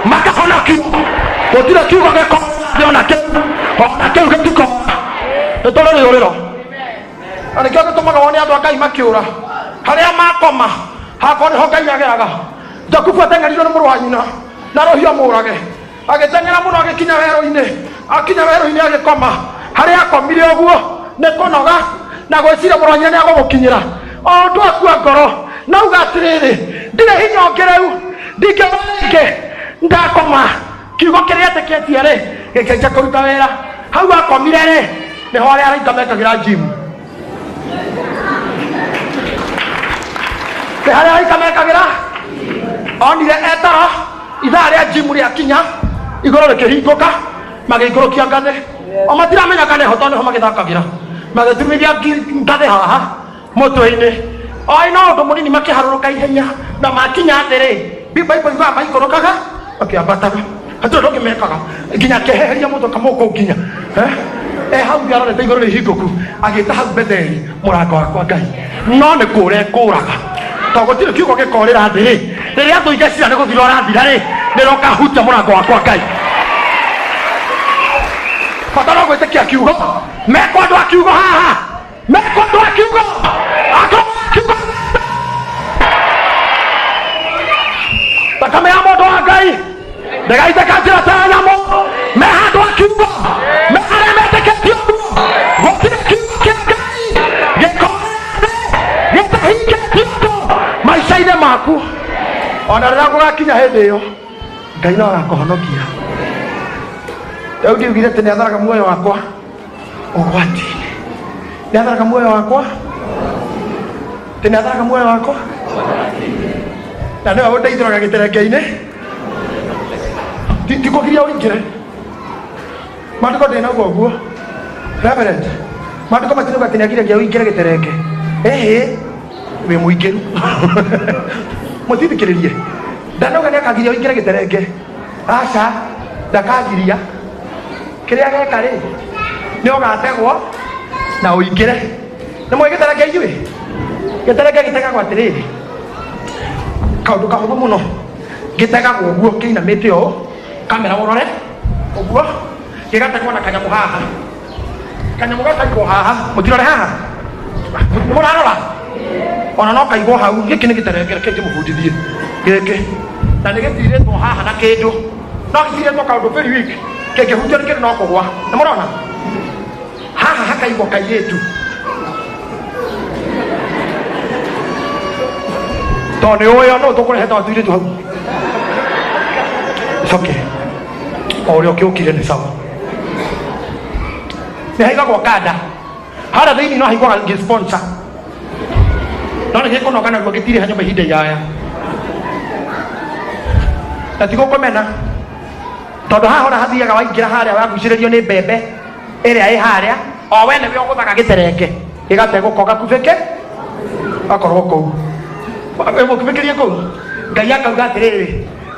S1: makahonokio. Gũtirĩ kiugo gĩkorwo ona kĩu, ona kĩu gĩtikora. Nĩ tũrĩ rĩũrĩro. Na nĩkĩo gĩtũmaga wone andũ a Ngai makĩũra harĩa makoma, hakorwo nĩho Ngai ageraga. Jakubu ateng'erirwo nĩ mũrũ wa nyina na rũhiũ amũrage, agĩteng'era mũno agĩkinya werũ-inĩ, akinya werũ-inĩ agĩkoma. Harĩa akomire ũguo nĩ kũnoga na gwĩciria mũrũ wa nyina nĩ agũmũkinyĩra. O ũndũ akua ngoro na auga atĩrĩrĩ, ndirĩ hinya ũngĩ rĩu, ndingĩona rĩngĩ, ndakoma. Kiugo kĩrĩa etĩkĩtie rĩ gĩkĩanjia kũruta wĩra. Hau akomire rĩ nĩho arĩa araika mekagĩra gym, nĩ harĩa araika mekagĩra. Onire etara ithaa rĩa gym rĩakinya, igũrũ rĩkĩhingũka, magĩikũrũkia ngathĩ. O matiramenya kana ĩho, tondũ nĩho magĩthakagĩra. Magĩturumithia ngathĩ haha mũtwe-inĩ, oĩ no ũndũ mũnini, makĩharũrũka ihenya na makinya thĩ rĩ, Bible yugaga maikũrũkaga makĩambataga, hatirĩ ũndũ ũngĩ mekaga, nginya akĩheheria mũtwe kamũkũ nginya e hau thĩ arorete igũrũ rĩhingũku, agĩta hau Betheli mũrango wakwa Ngai. No nĩ kũra ekũraga, tondũ gũtirĩ kiugo gĩkorĩra thĩ rĩ, rĩrĩa thũ ingecira nĩ gũthira ũrathira rĩ, nĩrokahutia mũrango wakwa Ngai. Bata no gwĩtĩkia kiugo. Mekwo andũ a kiugo haha, mekwo andũ a kiugo, akorwo a kiugo. Thakame ya mũndũ wa Ngai ndĩgaitĩka njĩra ta ya nyamũ. Me handũ a kiugo, me arĩa metĩkĩtie ũguo, gũtirĩ kiugo kĩa Ngai gĩkorĩra thĩ gĩtahingĩtie ũndũ maica-inĩ maku. Ona rĩrĩa gũgakinya hĩndĩ ĩyo, Ngai no agakũhonokia. Daudi augire atĩ nĩatharaga muoyo wakwa ũgwati-inĩ, nĩatharaga muoyo wakwa, atĩ nĩatharaga muoyo wakwa, na nĩwe ũndeithũraga gĩterenge-inĩ. Ti kũgiria ũingĩre. Maandĩko ndĩnauga ũguo, Reverend. Maandĩko matinauga atĩ nĩagiragia ũingĩre gĩterenge. Ĩhĩ, wĩ mũingĩru, mũtithikĩrĩrie. Ndanauga nĩakagiria ũingĩre gĩterenge, aca, ndakagiria. Kĩrĩa geka rĩ, nĩ ũgategwo na ũingĩre. Nĩ mũĩ gĩterenge inyuĩ? Gĩterenge gĩtegagwo atĩrĩrĩ, kaũndũ kahũthũ mũno. Gĩtegagwo ũguo kĩinamĩte ũũ, kamera ũrore ũguo, gĩgategwo na kanyamũ haha, kanyamũ gakaigwo haha. Mũtirore haha, mũrarora ona no kaigwo hau. Gĩkĩ nĩ gĩterenge, reke ngĩmũbundithie gĩkĩ. Na nĩ gĩtirĩtwo haha na kĩndũ, no gĩtirĩtwo kaũndũ very weak, kĩngĩhutio nĩ kĩndũ no kũgwa. Nĩ mũrona haha hakaigwo kairĩtu, tondũ nĩ ũĩ no tũkũrehe tondũ tuirĩtu hau. It's okay, o ũrĩa ũkĩũkire nĩ sawa. Nĩ haigagwo kanda harĩa thĩinĩ, no haigwaga gĩ-sponsor, no nĩ gĩkũnoga naguo gĩtirĩ nyũmba ihinda iraya, na ti gũkũmena, tondũ haha ũrĩa hathiaga waingĩra harĩa wagucĩrĩrio nĩ mbembe ĩrĩa ĩ harĩa, o we nĩwe ũgũthaga gĩterenge gĩgategũka, ũgakubĩke gakorwo kũu, mũkubĩkĩrie kũu. Ngai akauga atĩrĩrĩ,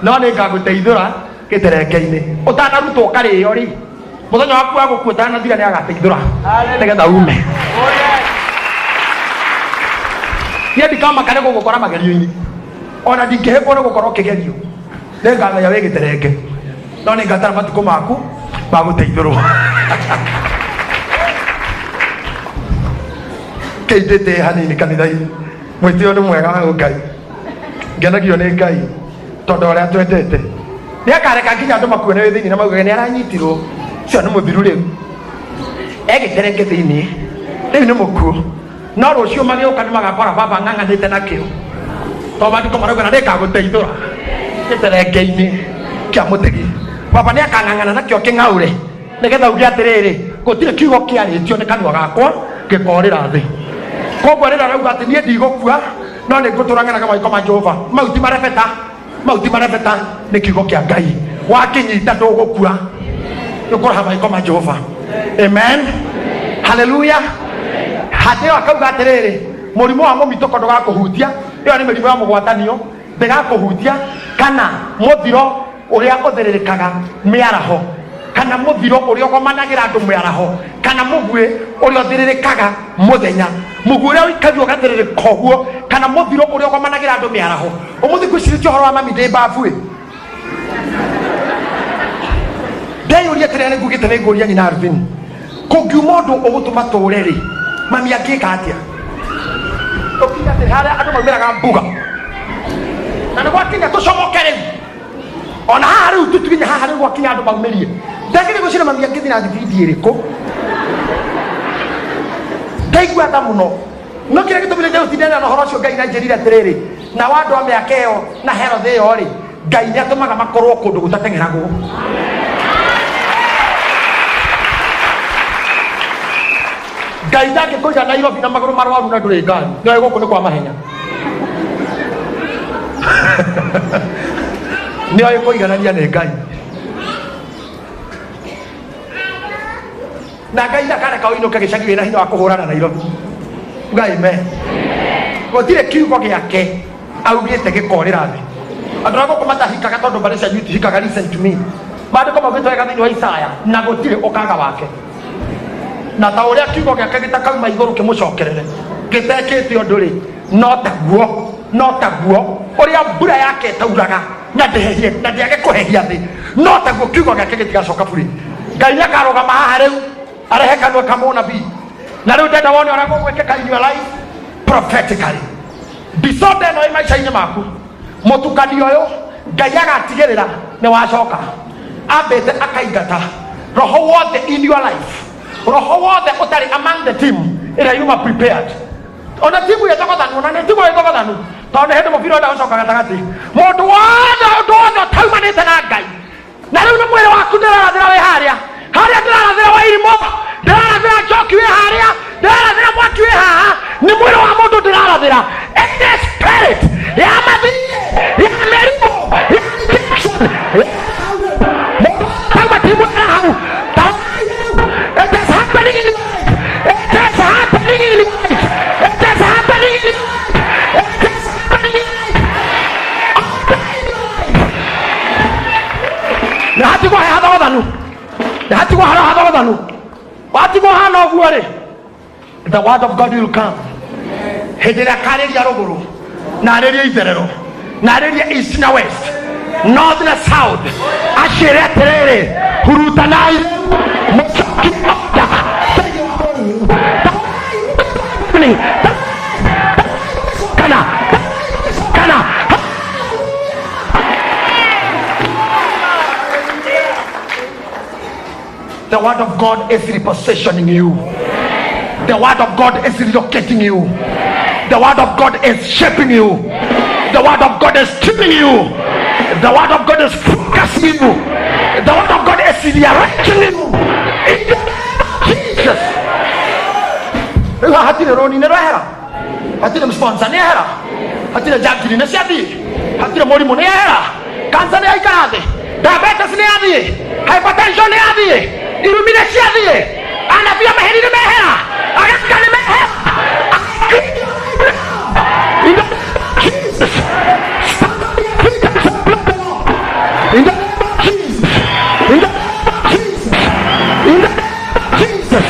S1: no nĩ ngagũteithũra gĩterenge-inĩ ũtanarutwo ũkarĩo rĩ, mũthenya waku wa gũkua ũtanathira, nĩ agateithũra nĩgetha ume. Niĩ ndikamaka nĩ gũgũkora magerio-inĩ, ona ndingĩhĩkwo nĩ gũkorwo ũkĩgerio. Nĩ ngamenya wĩ gĩterenge, no nĩ ngatara matukũ maku ma gũteithũrwo. Kĩindĩtĩ hanini kanitha-inĩ, mwĩtĩo nĩ mwega wa Ngai. Ngenagio nĩ Ngai tondũ ũrĩa twendete nĩ akareka nginya andũ makuone wĩ thĩinĩ na maugage nĩ aranyitirwo, cio nĩ mũthiru rĩu, egĩterenge thĩinĩ rĩu nĩ mũkuũ. No rũciũ magĩũka nĩ magakora baba ng'ang'anĩte nakĩo, tondũ maandĩko marauga na nĩngagũteithũra gĩterenge-inĩ kĩa mũtegi. Baba nĩ akang'ang'ana nakĩo kĩng'aũre, nĩgetha uge atĩrĩrĩ, gũtirĩ kiugo kĩarĩtio nĩ kanua gakwa gĩkorĩra thĩ. Koguo rĩrĩa arauga atĩ niĩ ndigũkua no nĩ ngũtũra ng'anaga mawĩko ma Jehova, mau ti marebeta, mau ti marebeta, nĩ kiugo kĩa Ngai. Wakĩnyita ndũgũkua, nĩũkũraha mawĩko ma Jehova. Amen, haleluya. Handĩ ĩyo akauga atĩrĩrĩ, mũrimũ wa mũmitũko ndũgakũhutia, ĩyo nĩ mĩrimũ ya mũgwatanio, ndĩgakũhutia, kana mũthiro ũrĩa ũthĩrĩrĩkaga mĩaraho, kana mũthiro ũrĩa ũgomanagĩra andũ mĩaraho, kana mũguĩ ũrĩa ũthĩrĩrĩkaga mũthenya, mũguĩ ũrĩa ũikagio ũgathĩrĩrĩka ũguo, kana mũthiro ũrĩa ũgomanagĩra andũ mĩaraho. Ũmũthĩ ngwĩcirĩtie ũhoro wa mami ndĩ mbabu ĩ, ndeyũria atĩrĩrĩ, nĩ ngugĩte nĩ ngũria nyina Alvin, kũngiuma ũndũ ũgũtũma tũre rĩ, Mami angĩka atĩa? Ũkinya atĩ harĩa andũ maumĩraga mbuga. Na nĩ gwakinya tũcomoke rĩu. Ona haha rĩu tũtuginye haha rĩu gwakinya andũ maumĩrie. Ndagĩrĩ gũcira mami angĩthiĩ na thibindi ĩrĩkũ? Ndaigua tha mũno. No kĩrĩa gĩtũmire njagũtindana na ũhoro ũcio Ngai na njĩrire atĩrĩrĩ, nao andũ a mĩaka ĩyo na Herode ĩyo rĩ, Ngai nĩ atũmaga makorwo kũndũ gũtateng'eragwo. Ngai ndangĩkũiga Nairobi na magũrũ marwaru na ndũrĩ ngari, no gũkũ nĩ kwa mahenya. Nĩ oĩ kũiganania nĩ Ngai. Na Ngai ndakareka ũinũke gĩcagi wĩna hinya wa kũhũrana Nairobi. Ngai me. Gũtirĩ kiugo gĩake augĩte gĩkorĩra thĩ. Andũ arĩa gũkũ matahikaga tondũ mbarĩ cianyu itihikaga, listen to me. Maandĩko maugĩte wega thĩinĩ wa Isaya, na gũtirĩ ũkaga wake. Na ta ũrĩa kiugo gĩake gĩtakauma igũrũ kĩmũcokerere gĩtekĩte ũndũ rĩ, no taguo, no taguo ũrĩa mbura yake ĩtauraga na ndĩhehie na ndĩage kũhehia thĩ, no taguo kiugo gĩake gĩtigacoka burĩ. Ngai nĩ akarũgama haha rĩu arehe kanua ka mũnabii, na rĩu ndenda wone ũrĩa gũgwĩkĩka in your life prophetically. Disorder ĩno ĩ maica-inĩ maku, mũtukanio ũyũ, Ngai agatigĩrĩra nĩ wacoka. Ambĩte akaingata roho wothe in your life, roho wothe ũtarĩ among the team ĩrĩa yuma prepared. Ona timu ĩthogothanu, ona nĩ timu ĩthogothanu, tondũ nĩ hĩndĩ mũbira ũrenda gũcoka gatagatĩ. Mũndũ wothe, ũndũ wothe ũtaumanĩte na Ngai, na rĩu nĩ mwĩrĩ waku ndĩrarathĩra wĩ harĩa harĩa, ndĩrarathĩra wa irimũ, ndĩrarathĩra njoki wĩ harĩa, ndĩrarathĩra mwaki wĩ haha, nĩ mwĩrĩ wa mũndũ ndĩrarathĩra. Any spirit ya mathiĩ, ya mĩrimũ, ya addiction, mũndũ tauma timu ĩra hau. It is happening in your life. It is happening in your life. It is happening in your life. It is happening in your life. Order in your life. Na hatigwo he hathogothanu, na hatigwo harĩa hathogothanu, watigwo hana ũguo rĩ, the word of God will come. Hĩndĩ ĩrĩa akarĩria rũgũrũ na arĩrie itherero na arĩrie east na west, north na south, acĩre atĩrĩrĩ, hurutanai rĩu mũcokie order thĩinĩ wa bũrũri. Kana kana The word of God is repositioning you. The word of God is relocating you. The word of God is shaping you. The word of God is tuning you. The word of God is focusing you. The word of God is rearranging you. In the name of Jesus. Rĩu haha hatirĩ rũni nĩ rwehera, hatirĩ sponsor nĩ ehera, hatirĩ njangiri nĩ ciathiĩ, hatirĩ mũrimũ nĩ ehera, kansa nĩ yaikara thĩ, diabetes nĩ yathiĩ, hypertension nĩ yathiĩ, irumi nĩ ciathiĩ, anabii a maheni nĩ mehera, agaka nĩ mehera. In the name of Jesus, stand on your feet and say, "Bless the Lord." In the name of Jesus, in the name of Jesus, in the name of Jesus.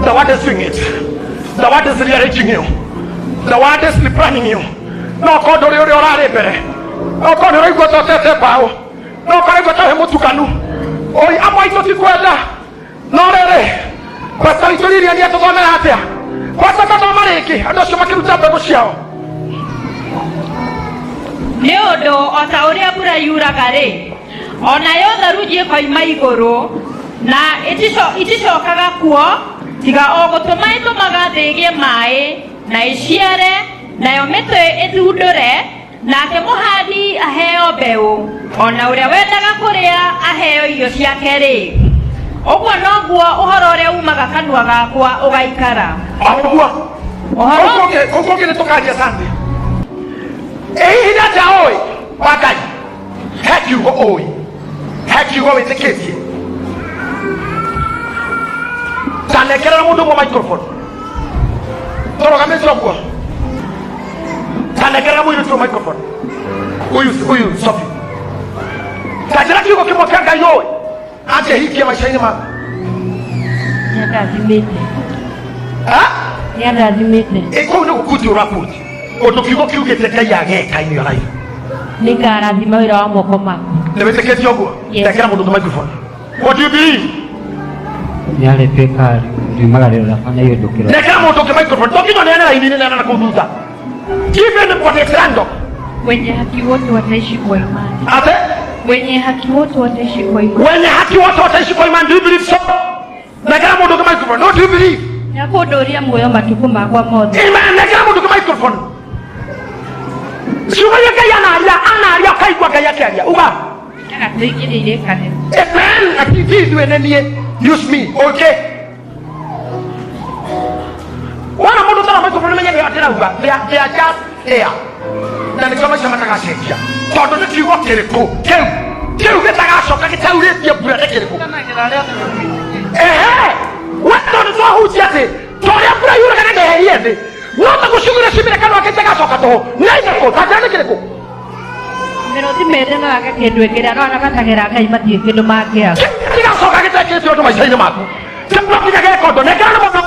S1: The word is doing it. The word is rearranging you. The word is replacing you. No kondo ũrĩa ũrĩa ũrarĩ mbere. No kondo ũraigua ta ũtete mbaũ. No ũraigua ta wĩ mũtukanu. Oi, amwe aitũ ti kwenda. No rĩrĩ, pastor witũ Lilian atũthomera atĩa? Pastor tathoma rĩngĩ, andũ acio makĩruta mbegũ ciao.
S3: Nĩ ũndũ o ta ũrĩa mbura yuraga-rĩ, o nayo tharunji ĩkoima igũrũ, na iticokaga kuo, tiga o gũtũma ĩtũmaga thĩ ĩgĩe maĩ na ĩciare, nayo mĩtĩ ĩthundũre, nake mũhandi aheo mbeũ, o na ũrĩa wendaga kũrĩa aheo irio ciake-rĩ, ũguo noguo ũhoro ũrĩa umaga kanua gakwa ũgaikara.
S1: O ũguo.
S3: Ũhoro
S1: Ũguo ũngĩ nĩ tũkaria Sunday. Ĩ hihi nĩ atĩa ũĩ wa Ngai? He kiugo ũĩ, he kiugo wĩtĩkĩtie. Tanengerera mũndũ ũmwe microphone. Tũrũgamĩte ũguo. Tanengerera mũirĩtu ũyũ microphone. Ũyũ ũyũ Sophie. Tanjĩra kiugo kĩmwe kĩa Ngai ũĩ angĩhingia maica-inĩ maku.
S3: Nĩandathimĩte.
S1: Ha?
S3: Nĩandathimĩte.
S1: Ĩ kũu nĩ gũkuti ũrakuti. Ũndũ kiugo kiugĩte Ngai ageka in your life.
S3: Nĩngarathima wĩra wa moko maku.
S1: Nĩ wĩtĩkĩtie ũguo?
S3: Yes.
S1: Ndekera mũndũ ũngĩ microphone. What do you believe?
S4: Nĩarĩtuĩka riumaga rĩrafanya hiyo ndio kĩro.
S1: Ndekera mũndũ ũngĩ microphone. To nginya ũneane raini-inĩ neana na kũu thutha. Give anybody at random.
S3: Wenye haki wote wataishi kwa imani.
S1: Ate?
S3: Wenye haki wote wataishi kwa imani.
S1: Wenye haki wote wataishi kwa imani. Do you believe so? Ndekera mũndũ ũngĩ microphone. What do you believe?
S3: Nĩakũndũria muoyo matukũ makwa mothe.
S1: Amen. Ndekera mũndũ ũngĩ microphone. Ciugo iria Ngai anaria, anaria ũkaigua Ngai akĩaria. Uga.
S3: Agatũigĩrĩire irĩkanĩro.
S1: Amen. Ati ti ithuĩ nĩ niĩ. Use me. Okay. Wona mũndũ ũtarĩ microphone menye nĩ atĩrauga. They are just there. Na nĩkĩo maica matagacenjia. Tondũ nĩ kiugo kĩrĩkũ kĩu kĩu gĩtagacoka gĩtaurĩtie mbura nĩ kĩrĩkũ? Ehe. We tondũ twahunjia atĩ ta ũrĩa mbura yuraga na ndĩherie thĩ no ta gũciugĩra ciumĩre kanua gĩtagacoka tũhũ nĩ irĩkũ? Ta njĩra nĩ kĩrĩkũ?
S3: Mĩrũthi mĩthĩ no yage kĩndũ ĩngĩrĩa no arĩa matagĩra Ngai matirĩ kĩndũ mangĩaga.
S1: Gĩtigacoka gĩtekĩte ũndũ maica-inĩ maku. Kĩu no nginya geka ũndũ. Nengera nĩ mũndũ.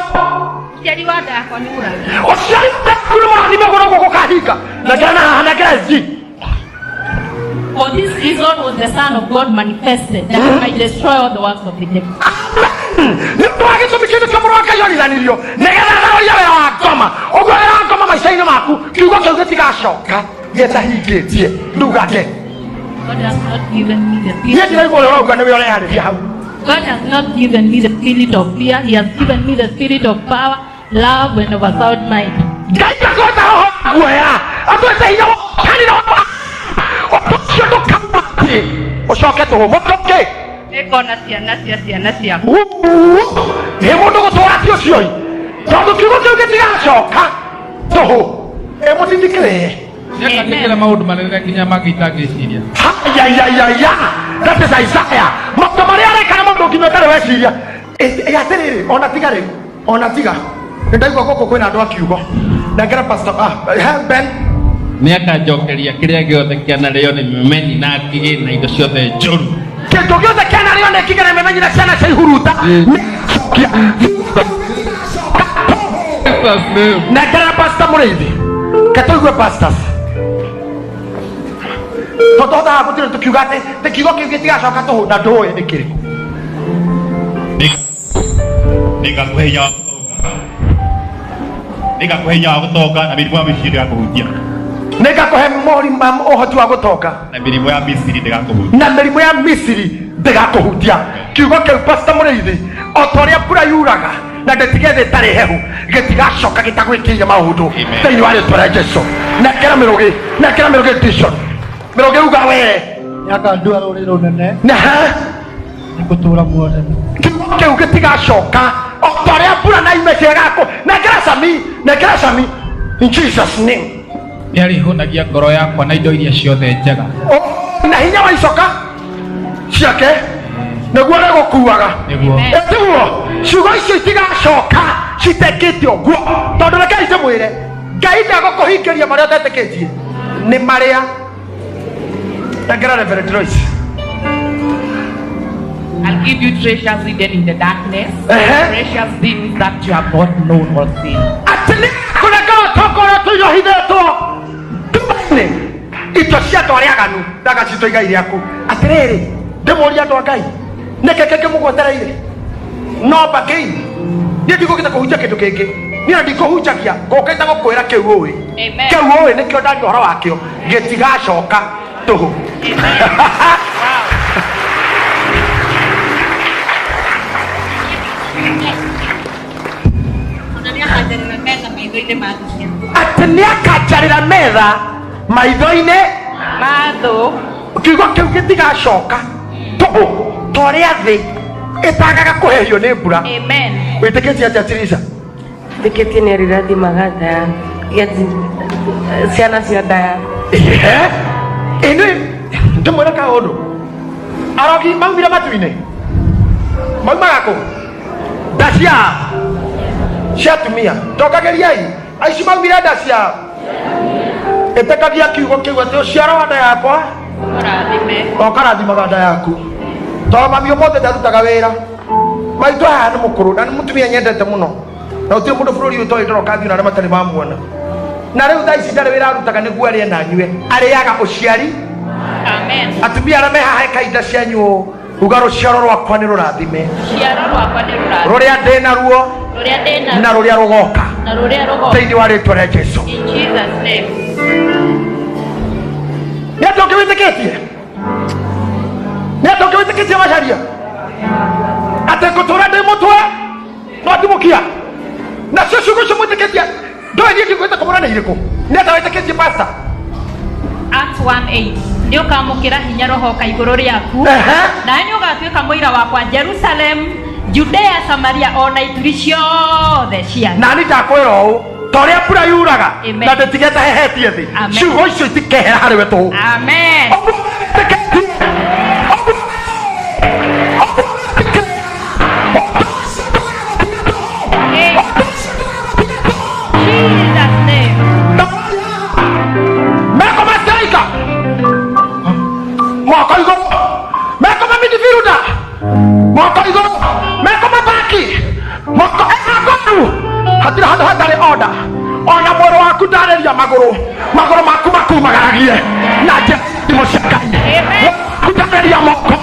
S3: Ũciari wa nda yakwa nĩ mũrathime.
S1: Ũciari waku nĩ mũrathime ũguo noguo gũkahinga. Nengera na haha, nengera SG.
S5: For this reason was the Son of God manifested, that he might destroy all the works of the devil.
S1: Nĩ ũndũ wa gĩtũmi kĩndũ kĩa mũrũ wa Ngai onithanirio nĩgetha thaũria wĩra wa ngoma. Ũguo wĩra wa ngoma maica-inĩ maku kiugo kĩu gĩtigacoka gĩtahingĩtie. Nduga atĩ.
S5: God has not given me the
S1: Niĩ
S5: spirit.
S1: ndiraigua ũrĩa ũrauga nĩwe ũreharĩria hau.
S5: God has not given me the spirit of fear. He has given me the spirit of power, love, and of a sound mind.
S1: Ngai ndakũhota roho wa guoya atwĩte hinya wa kanitha wa ũndũ ũcio ndũkauma atĩ ũcoke tũhũ mũndũ ũngĩ.
S3: Nĩngona ciana cia ciana ciakwa.
S1: Nĩ mũndũ gũtũra ti ũcio ĩ tondũ kiugo kĩu gĩtigacoka tũhũ ĩ mũtithikĩrĩe.
S6: Nĩakanyĩkĩra maũndũ manene nginya mangĩ itangĩciria.
S1: Hayayayaya, that is Isaiah. Maũndũ marĩa areka nĩ maũndũ nginya ũtarĩ weciria. Ĩ atĩrĩrĩ, ona tiga rĩu, ona tiga nĩ ndaigua gũkũ kwĩna andũ a kiugo. Nengera pastor, he Ben.
S6: Nĩakanjokeria kĩrĩa gĩothe kĩanarĩo nĩ mĩmenyi na ngigĩ na indo ciothe njũru.
S1: Kĩndũ gĩothe kĩanarĩo nĩ ngigĩ na mĩmenyi na ciana cia ihuruta.
S6: Jesus name.
S1: Nengera pastor Mũrĩithi. Ke tũigue pastors. Tondũ tũhotaga gũtirĩ tũkiuga atĩ atĩ kiugo kĩu gĩtigacoka tũhũ na ndũĩ nĩ kĩrĩkũ.
S2: Nĩngakũhe hinya wa gũtonga. Nĩngakũhe hinya wa gũtonga na mĩrimũ ya Misiri ndĩgakũhutia.
S1: Nĩngakũhe ũhoti wa gũtonga.
S2: Na mĩrimũ ya Misiri ndĩgakũhutia.
S1: Na mĩrimũ ya Misiri ndĩgakũhutia. Kiugo kĩu pastor Mũrĩithi, o ta ũrĩa mbura yuraga na ndĩtige thĩ ĩtarĩ hehu, gĩtigacoka gĩtagwĩkĩire maũndũ
S2: Amen.
S1: thĩinĩ wa rĩtwa rĩa Jesu. Nengera mĩrũgĩ, nengera mĩrũgĩ vision. Mĩrũgĩ uga we.
S4: Nĩakandua rũrĩrĩ rũnene.
S1: Na ha?
S4: Nĩngũtũũra muoyo tene.
S1: Kiugo kĩu gĩtigacoka o ta ũrĩa mbura na ime ciagakũ. Nengera Sami, nengera Sami. In Jesus name.
S6: Nĩarĩhũnagia ngoro yakwa na indo iria ciothe njega.
S1: Oh, na hinya wa icoka ciake nĩguo rĩgũkuaga.
S6: Nĩguo.
S1: Ĩtiguo ciugo icio itigacoka citekĩte ũguo tondũ rekei ndĩmwĩre Ngai ndegũkũhingĩria marĩa ũtetĩkĩtie nĩ marĩa. Nengera Reverend Lois.
S5: I'll give you treasures hidden in the darkness, precious things that you have not known or seen.
S1: Atĩ nĩ kũnengera ũtonga ũrĩa tũirio hithĩtwo nduma-inĩ, indo cia andũ arĩa aganu ndagacitwo igai rĩaku. Atĩrĩrĩ, ndĩmũrie andũ a Ngai, nĩkĩ kĩngĩ mũgwetereire? No mbakĩi, niĩ ndigũkĩte kũhunjia kĩndũ kĩngĩ. Niĩ ona ndikũhunjagia, ngũkĩte gũkwĩra kĩu ũĩ.
S5: Amen.
S1: Kĩu ũĩ nĩkĩo ndaria ũhoro wakĩo, gĩtigacoka tũhũ. Atĩ nĩakanjarĩra metha maitho-inĩ
S5: ma thũ.
S1: Kiugo kĩu gĩtigacoka tũhũ ta ũrĩa thĩ ĩtagaga kũhehio nĩ mbura.
S5: Amen.
S1: Wĩtĩkĩtie atĩa Teresa?
S7: Wĩtĩkĩtie nĩ arĩrathimaga nda ya ciana cia nda ya.
S1: Ehe. Ĩnĩ ndĩmwĩre kaũndũ. Arogi maumire matu-inĩ. Maumaga kũ? Nda cia atumia. Ndongagĩriai. Aici maumire nda cia. Ĩtĩkagia kiugo kĩu atĩ ũciaro wa nda yakwa
S5: Ũrathime.
S1: ũkarathimaga nda yaku. Tondũ mami ũmũthĩ ndarutaga wĩra. Maitũ aya nĩ mũkũrũ na nĩ mũtumia nyendete mũno. Na gũtirĩ mũndũ bũrũri ũyũ ũtoĩ ndoroka thiĩ na arĩa matarĩ mamuona. Na rĩu thaa ici ndarĩ wĩra arutaga nĩguo arĩe na anyue, arĩaga ũciari.
S3: Amen.
S1: Atumia arĩa me haha eka inda cianyu ũũ, uga rũciaro rwakwa nĩ rũrathime,
S3: Rũciaro rwakwa nĩ rũrathime,
S1: rũrĩa ndĩ naruo
S3: rũrĩa ndĩ
S1: na
S3: naruo
S1: rũrĩa rũgoka,
S3: na rũrĩa rũgoka,
S1: thĩinĩ wa rĩtwa rĩa Jesu.
S3: In Jesus name.
S1: Nĩ atĩ ũngĩwĩtĩkĩtie, nĩ atĩ ũngĩwĩtĩkĩtie Macharia atĩ ngũtũra ndĩ mũtwe no ndimũkia, nacio ciugo icio mwĩtĩkĩtie ndoĩ niĩ ndingũhĩta kũmũra nĩ irĩkũ. Nĩ atĩ wĩtĩkĩtie pastor?
S3: Acts 1:8, nĩ ũkamũkĩra hinya roho ũka igũrũ rĩaku, nawe nĩ ũgatuĩka mũira wakwa Jerusalem, Judea, Samaria, ona ituri ciothe cia thĩ.
S1: Na nĩ ndakwĩra ũũ, ta ũrĩa mbura yuraga
S3: Amen.
S1: na ndĩtigĩte hehetie thĩ,
S3: Amen.
S1: ciugo icio itikehera harĩ we tũhũ.
S3: Amen. Jesus name.
S1: Meko ma striker moko igũrũ, meko ma midfielder moko igũrũ, meko ma baki moko emagoru, hatirĩ handũ hatarĩ order. Ona mwĩrĩ waku ndarĩria magũrũ, magũrũ maku makumagaragie na njĩra thimo cia Ngai.
S3: Amen.
S1: Ndarĩria moko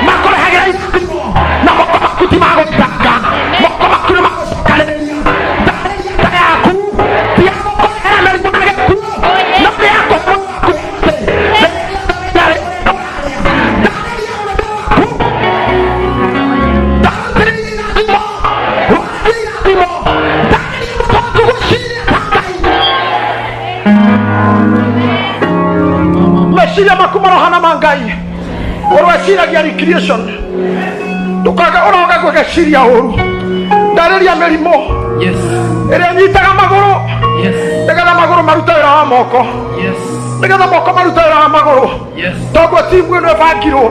S1: makũrehagĩra irathimo, na moko maku ti magũtanga, moko maku nĩ magũcokanĩrĩria. Ndarĩria nda yaku ti ya gũkũrehera mĩrimũ na gĩkuũ, no nĩ ya kũhe muoyo waku. Meciria maku marohana ma Ngai, ũrweciragia recreation, ndũkaga ũroga gwĩgeciria ũru. Ndarĩria mĩrimũ
S6: Yes.
S1: ĩrĩa nyitaga magũrũ,
S6: Yes.
S1: nĩgetha magũrũ marute wĩra wa moko,
S6: Yes.
S1: nĩgetha moko marute wĩra wa magũrũ.
S6: Yes.
S1: Toguo timu ĩno ĩbangirwo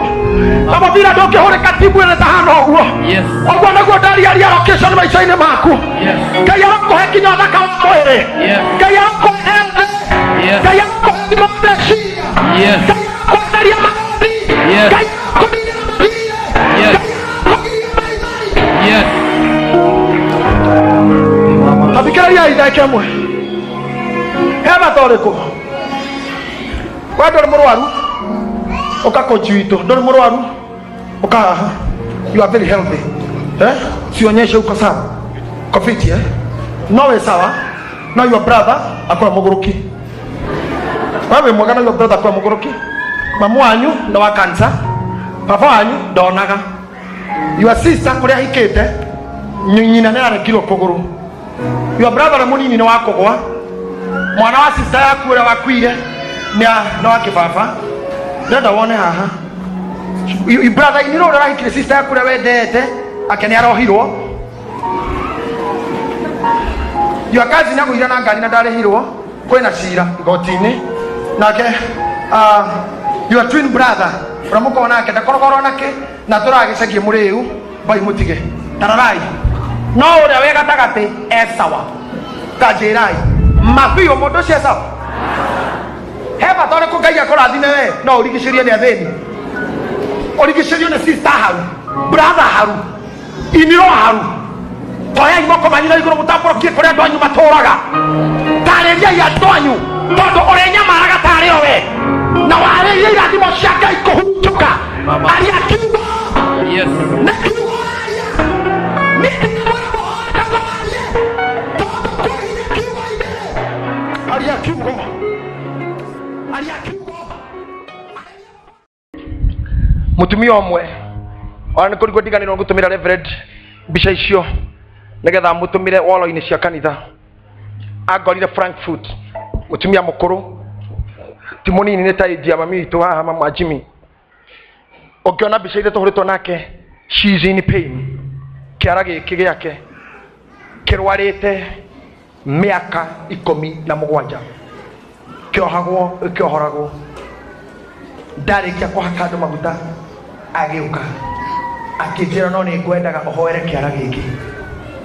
S1: na mũbira ndũngĩhũrĩka timu ĩno ĩtahana ũguo.
S6: Yes.
S1: Ũguo nĩguo ndariaria location maica-inĩ maku.
S6: Yes.
S1: Ngai arakũhe kinya ũthaka wa mwĩrĩ.
S6: Yes.
S1: Ngai arakũhe health.
S6: Yes.
S1: Ngai arakũhe thimo meciria.
S6: Yes.
S1: Ngai arakũeheria maũndĩ.
S6: Yes.
S1: Ngai arakũninĩra mathirĩ.
S6: Yes.
S1: Ngai arakũgiria maithori.
S6: Yes.
S1: Tathikĩrĩriai ndagĩka ĩmwe. He bata ũrĩkũ we ndũrĩ mũrwaru ũka kochi witũ, ndũrĩ mũrwaru ũka haha, you are very healthy, eh? Sionyeshe uko sawa, uko fit, eh? No we sawa, no your brother akora mũgũrũki, wewe mwega, no your brother akora mũgũrũki, mamu wanyu nĩ wa cancer, baba wanyu ndonaga, your sister kũrĩa ahikĩte nyina nĩ arekirwo kũgũrũ, your brother ũrĩa mũnini nĩ wa kũgwa, mwana wa sister yaku ũrĩa wakuire nĩ wa kĩbaba. Ndĩrenda wone haha brother inĩ ũrĩa ũrahikire sister yaku ũrĩa wendete ake nĩ arohirwo, your cousin agũire na ngari na ndarĩhirwo, kwĩna cira igoti-inĩ nake. Your twin brother ũrĩa mũkoragwo nake ndakoragwo na kĩ na tũragĩcagie mũrĩu bai mũtige tararai, no ũrĩa wĩ gatagatĩ e sawa. Tanjĩrai mabiũ, mũndũ ũcio e sawa. He bata ũrĩkũ Ngai akũrathime we no ũrigicĩrio nĩ athĩni, ũrigicĩrio nĩ sister haru, brother haru, iniro haru? Toyai moko manyu na igũrũ, mũtambũrũkie kũrĩa andũ anyu matũraga, tarĩriai andũ anyu, tondũ ũrĩa nyamaraga tarĩ o we na warĩrie irathimo cia Ngai kũhunjũka. Aria kiugo.
S6: Yes.
S1: Na kiugo aria niĩ ndĩmwĩra mũhoe warie, tondũ kwĩ hinya kiugo-inĩ. Aria kiugo, aria kiugo. Mũtumia ũmwe ona nĩ kũrigwo ndiganĩrwo ngũtũmĩra reverend mbica icio nĩgetha mũtũmĩre wall-inĩ cia kanitha. Angorire Frankfurt, mũtumia mũkũrũ, ti mũnini, nĩ ta age ya mami witũ haha, mama Jimmy. Ũngĩona mbica iria tũhũrĩtwo nake, she is in pain. Kĩara gĩkĩ gĩake kĩrwarĩte mĩaka 17, kĩohagwo kĩohoragwo. Ndarĩkia kũhaka andũ maguta, agĩũka akĩnjĩra, no nĩ ngwendaga ũhoere kĩara gĩkĩ.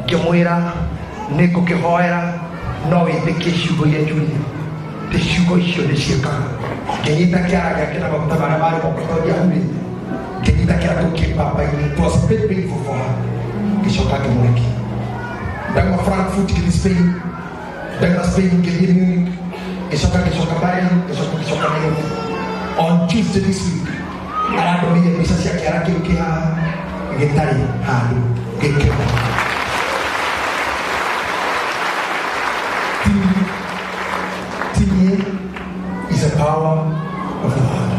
S1: Ngĩmwĩra nĩ ngũkĩhoera, no wĩtĩkie ciugo iria njugire, ti ciugo icio nĩ ciĩkaga. Ngĩnyita kĩara gĩake na maguta marĩa marĩ moko, tondũ ndiahurĩte, ngĩnyita kĩara kĩu kĩmbamba-inĩ. It was very painful for her. Ngĩcoka ngĩmũrekia. Ndauma Frankfurt ngĩthiĩ Spain, ndauma Spain ngĩthiĩ Munich.
S8: Ngicoka ngicoka Berlin, ngicoka ngicoka Nairobi. On Tuesday this week arandũmĩire mbica cia kĩara kĩu kĩ haha gĩtarĩ handũ gĩkĩra. Tinie is a power of the Lord.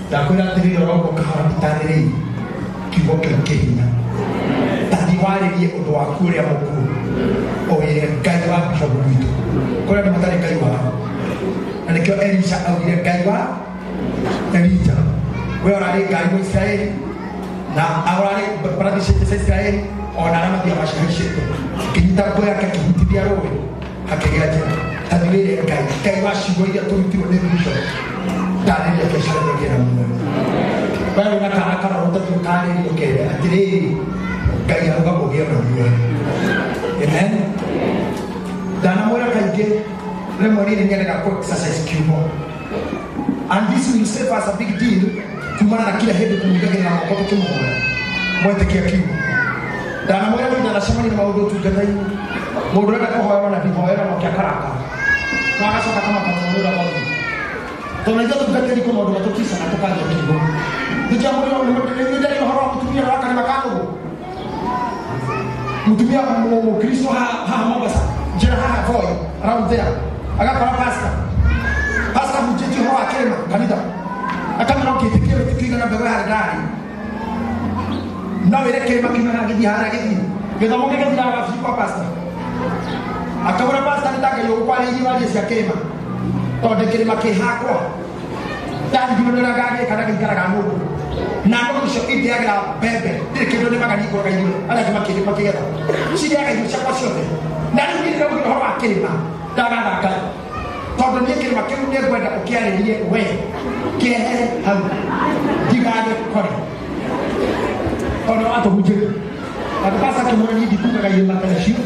S8: Ndakwĩra atĩrĩrĩ orogo kahora itarĩrĩire kiugo kĩu kĩ hinya. Tathi warĩrie ũndũ waku ũrĩa mũkũrũ ũwĩre Ngai wa bishop witũ kũrĩa andũ matarĩ Ngai wao, na nĩkĩo Elisha augire Ngai wa Elija we ũrarĩ Ngai wa Isiraeli na ũrarĩ mbarathi cia Isiraeli ona arĩa mathiaga macihaicĩte akĩnyita nguo yake akĩhutithia rũĩ hakĩgĩa njĩra. Tathi wĩre Ngai Ngai wa ciugo iria tũrutirwo nĩ bishop ndarĩria biacara ĩno ĩgĩe na muoyo. We wĩna kana karoro ũtathiĩ ũkarĩrie ũkere atĩrĩrĩ Ngai arauga ũgĩe na muoyo. Amen. Ndanamwĩra kaingĩ rĩmwe niĩ nĩnyendaga kũ exercise kiugo, and this will save us a big deal kumana na kila hĩndĩ kũmwigagĩrĩra moko tũkĩmũhoya mwetĩkia kiugo. Ndanamwĩra niĩ ndanacemania na maũndũ ũtungata-inĩ mũndũ ũrenda kũhoerwo na ndihoerwo nake akarakara na agacoka akamaka mũno ũrĩa wothe tondũ ithuĩ tũtungatĩri kwĩ maũndũ matũticaga tũkaria kiugo. Nĩndarĩ ũhoro wa mũtumia wa karĩma ka nũgũ, mũtumia mũkristo haha Mombasa njĩra haha Voi around there agakora pastor hunjĩtie ũhoro wa kĩrĩma kanitha akamwĩra ũngĩtĩkia wĩtĩkio igana mbegũ ya haradali no wĩre kĩrĩma kiume haha gĩthiĩ harĩa gĩthiĩ gĩthomo gĩgĩthiraga wabici kwa pastor akamwĩra pastor nĩ ta Ngai ũgũkwarĩirie warie cia kĩrĩma tondũ kĩrĩma kĩ hakwa ndathiĩ ũrĩa ngagĩka na gĩikaraga nũgũ na nũgũ icio indĩagĩra mbembe ndirĩ kĩndũ nĩmaga ningũraga irio arĩa angĩ makĩgetha cirĩaga irio ciakwa ciothe na rĩu niĩ ndĩraugire ũhoro wa kĩrĩma ndagatha Ngai tondũ niĩ kĩrĩma kĩu nĩngwenda ũkĩarĩrie we kĩehere hau ndigagĩkore tondũ atũhunjĩrie andũ pasta kĩmwĩra niĩ ndikugaga irĩma ta icio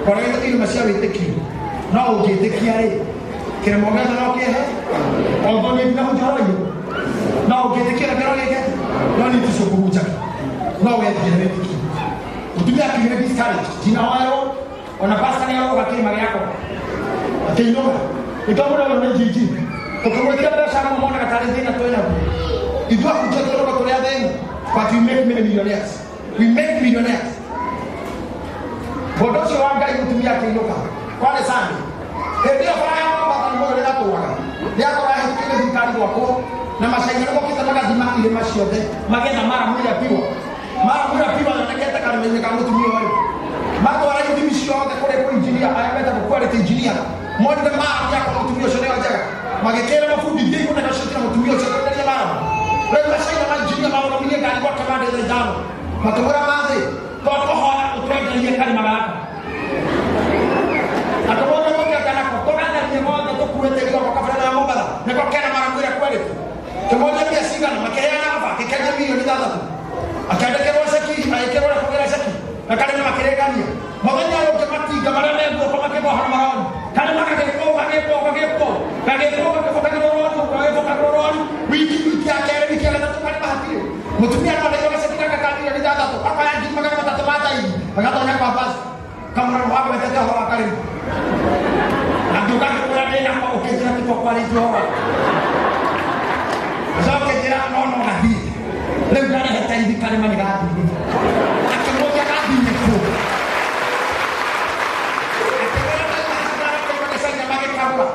S8: koraga irĩma cia wĩtĩkio no ũngĩtĩkia rĩ kĩrĩma ũgetha no kĩehe although niĩ ndinahunjia ũhoro irio no ũngĩtĩkia na kĩro gĩke no niĩ ticio kũhunjaga no wethiĩ na wĩtĩkio. Mũtumia akiugire discouraged ndinahoerwo ona pastor nĩ aroga kĩrĩma gĩakwa akĩinũka nĩtwamũra ũyũ nĩ njinji tũkĩmwĩkĩra mbeca amwe monaga tarĩ thĩna twĩnaguo. Ithuĩ ahunjia tũroga tũrĩ athĩni but we make many millionaires, we make millionaires. Mũndũ ũcio wa Ngai mũtumia akĩinũka kwarĩ Sunday hĩndĩ ĩyo bara ya Mombasa nĩ mũndũ rĩratũaga rĩakora hĩtũkĩire thirikari gwakwo na macaina nĩ mokĩte magathima irĩma ciothe magetha maramu ĩrĩa piwa maramu ĩrĩa piwa yonekete karĩma-inĩ ka mũtumia ũyũ matwara ithimi ciothe kũrĩ kwĩ engineer arĩa metagwo quality engineer monire maramu yakwa mũtumia ũcio nĩyo njega magĩkĩra mabundi thiĩ igũnegotiate na mũtumia ũcio kwenderia maramu. Rĩu macaina ma engineer marũgamirie ngari gwake mande thaa ithano makĩmwĩra mathĩ twakũhoya ũtwenderie karĩma gaka akĩmwĩra mũkĩenda nako tũgatharie gothe tũkuĩte gĩoko kabere ya Mombatha nĩko kena maramu ĩrĩa quality kĩmoria mbia cigana makĩheana ofa akĩkendia milioni ithathatũ akĩandĩkĩrwo ceki agĩkĩrwo ũrĩa kũgĩra ceki na karĩma makĩrĩkania mũthenya ũyũ ũngĩ matinga marĩa me guoko makĩmohora marori karĩma gagĩkwo gagĩkwo gagĩkwo gagĩkwo gagĩbokagĩrwo rori gagĩbokagĩrwo rori wiki wiki ya kerĩ wiki ya gatatũ karĩma hatirĩ mũtumia no aneirwo gaceki gaka ka milioni ithathatũ akoya 300,000 ma tairi agatonya kwa basi kamũra wagwetete ũhoro wa karĩma na ngiuga ngĩkwĩra ndĩnako ũkĩnjĩra ti twakwarĩtie ũhoro acoke njĩra no no gathiĩ rĩu ndarehe taithi karĩma nĩ gathire akĩmũria gathire kũ akĩmwĩra ndaima magĩkagũra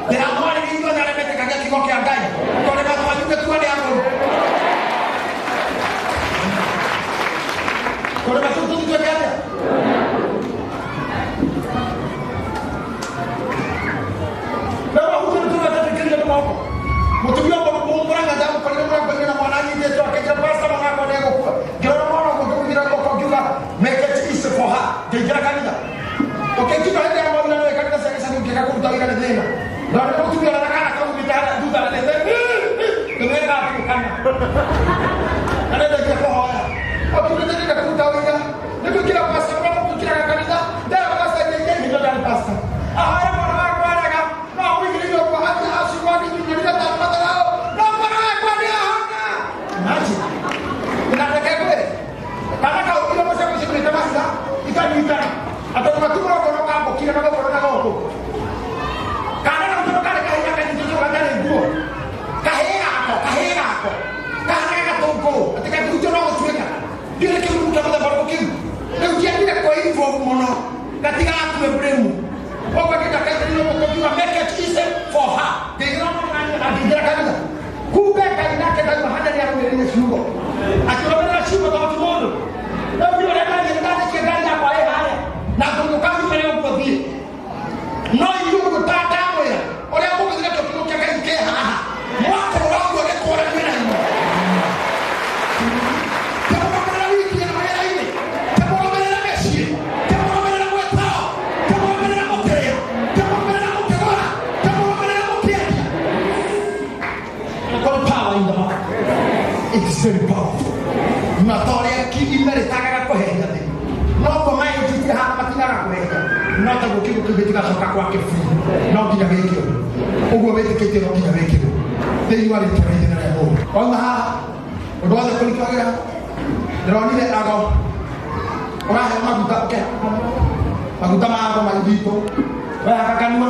S8: ndĩramwarĩria ithuothe arĩa metĩkagia kiugo kĩa Ngai tondũ matwanyu gĩtua nĩ agũru tondũ matũ tũthutuĩke atĩa. Rĩu ahunjia nĩtũretĩkĩria nĩ moko mũtumia mũranga ndamũkorire mũrango-inĩ na mwana anyitĩtwo akĩnjĩra pastor mwana wakwa nĩegũkua ngĩrora mwana ũguo ngĩmũigĩra guoko ngiuga make it easy for her ngĩingĩra kanitha ũkĩnginya hĩndĩ ya mawĩra nĩwe kanitha cia gĩcagi ũngĩaga kũruta wĩra nĩ thĩna ndonire mũtumia na kana kaumĩte harĩa thutha arerete ngĩmwĩra gatuĩkana na nĩndaigire kũhoya ũkiugĩte ndĩrenda kũruta wĩra nĩngwĩkĩra pastor ũrĩa mũgwĩkĩraga kanitha ndera pastor ingĩ hĩndĩ ndarĩ pastor ahoya mwana wakwa arega no amũigĩrĩire ũguo athiĩ acigo akĩnyunyũrire tondũ matharao no mwana wakwa nĩahona. Imagine ndinateke ngwĩre kana kau iromo ciakwa ciumĩte mahiga ikanyitana atondũ matumũra ũguo no kambũkire na gũkũ na gũkũ gako kahana gatũngũrũ atĩ gakĩhutio no gũtuĩka ndiũĩ nĩ kĩhurumu kĩa mũthemba ũrĩkũ kĩu rĩu ndiendire kwĩ involve mũno gatigakue blame koguo ngĩndakaitĩrĩire guoko ngiuga make it easy for her ngĩingĩra akĩingĩra kanitha kumbe Ngai nake ndauma hana nĩarũmĩrĩire ciugo akĩrũmĩrĩra ciugo tondũ ti mũndũ rĩu niĩ ũrĩa ndathiĩ nĩndathiĩ ngari yakwa ĩ harĩa na ngũgĩũka nyumĩre ũguo thiĩ no inyuĩ ũguo ndamwĩra ũrĩa mũgũthiĩ nakĩo kiugo kĩa Ngai kĩ haha mwakũrũra ũguo gĩkũranio na inyuĩ kĩmũrũmĩrĩra wiki ĩno wĩra-inĩ kĩmũrũmĩrĩra mĩciĩ kĩmũrũmĩrĩra gwĩtao kĩmũrũmĩrĩra mũkĩrĩa kĩmũrũmĩrĩra mũkĩgũra kĩmũrũmĩrĩra mũkĩendia. Got power in the mouth. It is very powerful. Na ta ũrĩa ime rĩtagaga kũheria thĩ noguo maĩnjĩtie haha matinaga kũheria no taguo kiugo kĩu gĩtigacoka gwake free no nginya wĩkĩrwo ũguo wĩtĩkĩtie no nginya wĩkĩrwo thĩinĩ wa rĩtwa rĩa Ithe na rĩa Mũriũ. Wauma haha ũndũ wothe kũritũhagĩra ndĩronire ago ũraheo maguta ũkehaka maguta ma ago maithitũ wehaka kanua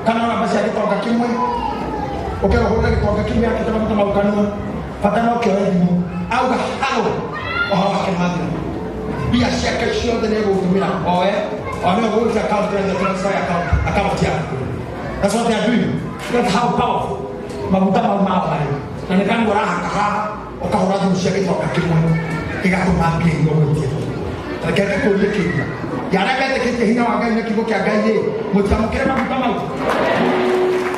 S8: kana ona mba cia gĩtonga kĩmwe ũkerũhũrĩra gĩtonga kĩmwe akĩte maguta mau kanua bata no kĩoe thimũ auga halo ũhoro wake nĩwathira mbia ciake ciothe nĩegũtũmĩra oe one ũgũgũtia account ya transfer account yaku. That's what they are doing. That's how powerful maguta mau mao marĩ na nĩ kanua ũrahaka haha ũkahũra thimũ cia gĩtonga kĩmwe ĩgatũma mbia iria ũgwĩtia. Reke ngĩkũrie kĩũria ya arĩa metĩkĩtie hinya wa Ngai na kiugo kĩa Ngai rĩ mũtiamũkĩre maguta mau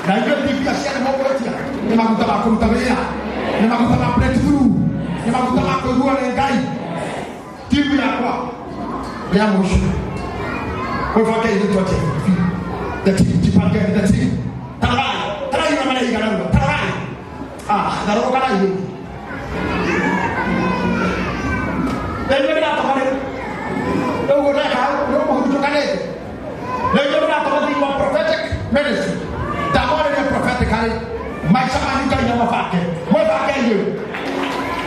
S8: na inyuĩ ti mbia cianyu mũgwĩtia nĩ maguta ma kũruta wĩra nĩ maguta ma breakthrough nĩ maguta ma kũiguo nĩ Ngai. Timu yakwa rĩa mũico kwĩbanga ithuĩ twatie the team jipangeni the team tarai tarai na maraiga narua tarai ah tharũrũka na ihĩndĩ rĩu nĩ ndĩratũma rĩu rĩu ũguo ndeka hau nĩ ũmũhurunjũkanĩte rĩu nĩ ndĩratũma thĩinĩ wa prophetic ministry ndamwarĩria prophetically maisha manyu Ngai na mabange mwebange inyuĩ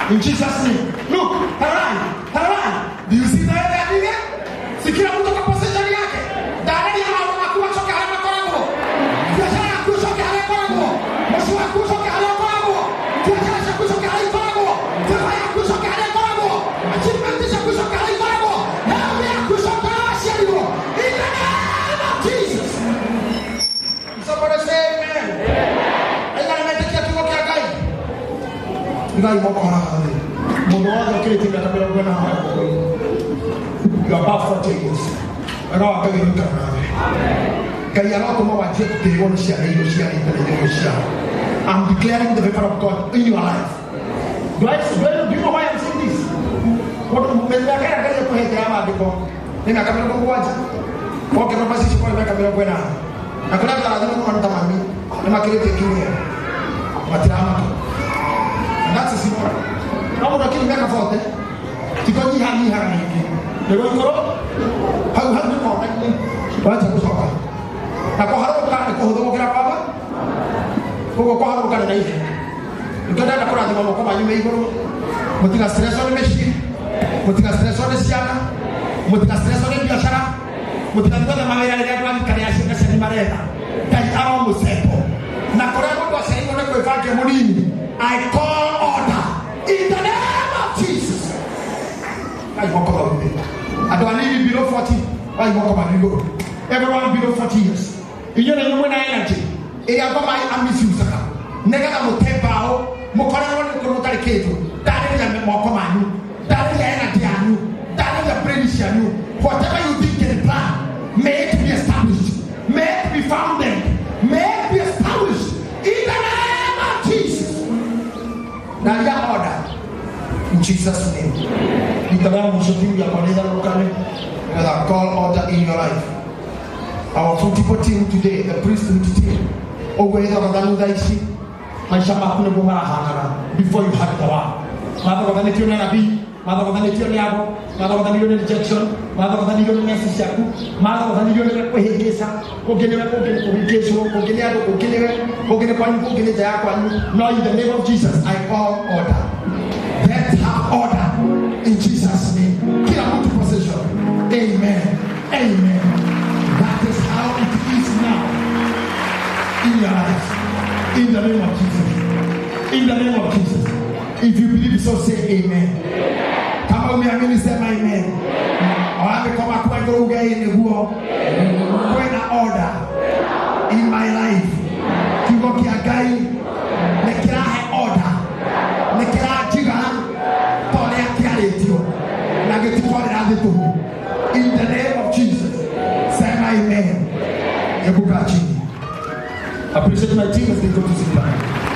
S8: in Jesus name. Look, tarai tarai, do you see that idea? Si kila mtu kwa position yake ndararia maũndũ maku macoke harĩa makoragwo biacara yaku ĩcoke harĩa ĩkoragwo mũciĩ waku ũcoke harĩa ũkoragwo biacara ciaku icoke harĩa ikoragwo baba yaku ĩcoke harĩa ĩkoragwo achievement ciaku icoke harĩa ikoragwo health yaku ĩcoke harĩa waciarirwo in the name of Jesus. Somebody say amen. Aigana metĩkia kiugo kĩa Ngai Ngai moko haha thĩ mũndũ wothe ũkĩrĩtie mĩaka mĩrongo ĩna haha moko you are above 40 years wega wa Ngai ũikara nawe Ngai arotũma wanjie gũtĩĩrwo nĩ ciana iria ũciarĩte na iria ũciara. I'm declaring the favor of God in your life. Do you know why I'm saying this? Mĩaka ĩrĩa Ngai akũhete ya maandĩko nĩ mĩaka mĩrongo mũgwanja wongerera macici kwa mĩaka mĩrongo ĩnana na kũrĩa andũ arathime mũno nĩ ta mami nĩ makĩrĩtie kiumia matiramaka and that's a simple no mũndũ akĩrĩ mĩaka 40 tikonyihanyihaga rĩngĩ nĩguo ikorwo hau hau nĩ kona-inĩ wanjia gũcoka na kũharũrũka nĩ kũhũthũ gũkĩra kwamba koguo kũharũrũka nĩ na ihenya nĩkĩo ndĩrenda kũrathima moko manyu me igũrũ mũtiga stresswo nĩ mĩciĩ mũtiga stresswo nĩ ciana mũtiga stresswo nĩ biacara mũtigathiĩ gwetha mawĩra rĩrĩa andũ a ciana cianyu maretha Ngai aromũceto na kũrĩa mũndũ aciarirwo nĩ kwĩbangia mũnini I call order in the name of Jesus. Ngai moko mau thĩ andũ anini below 40 wai moko manyu igũrũ everyone below 40 years inyuĩ na inyuĩ mwĩna energy ĩrĩa ngoma amisiucaga nĩgetha mũte mbaũ mũkorerwo nĩ kũrĩ mũtarĩ kĩndũ ndarĩria moko manyu ndarĩria energy yanyu ndarĩria brain cianyu whatever you think and plan may it be established, may it be founded, may it be established in the name of Jesus. Ndaria order in Jesus name. Nitagana mũico timu yakwa nĩ itharũrũkane nĩgetha call order in your life. Our football team today, the priesthood team, ũguo ĩthogothanu thaa ici maica maku nĩguo marahanaga before you had the word. Mathogothanĩtio nĩ anabii mathogothanĩtio nĩ ago mathogothanĩirio nĩ rejection mathogothanĩirio nĩ message ciaku mathogothanĩirio nĩ kwĩhĩngĩca kũngĩ nĩwe kũngĩ nĩ kũhĩngĩcwo kũngĩ nĩ andũ kũngĩ nĩwe kũngĩ nĩ kwanyu kũngĩ nĩ nja ya kwanyu no in the name of Jesus I call order. Let's have order in Jesus name. Kila mtu position. Amen. Amen. That is how it is now in your life. In the name of Jesus. In the name of Jesus. If you believe so, say amen. Kama umeamini sema amen. Wamekoma kwa igũrũ uge ĩ nĩguo. Kwĩna order in my life. Kiugo kĩa Ngai nĩ kĩrahe order, nĩ kĩranjiga ta ũrĩa kĩarĩtio na gĩtitwarĩra thĩ tũhũ. In the name of Jesus, sema amen. Hebu kaa chini. Appreciate my team as they go to sit down.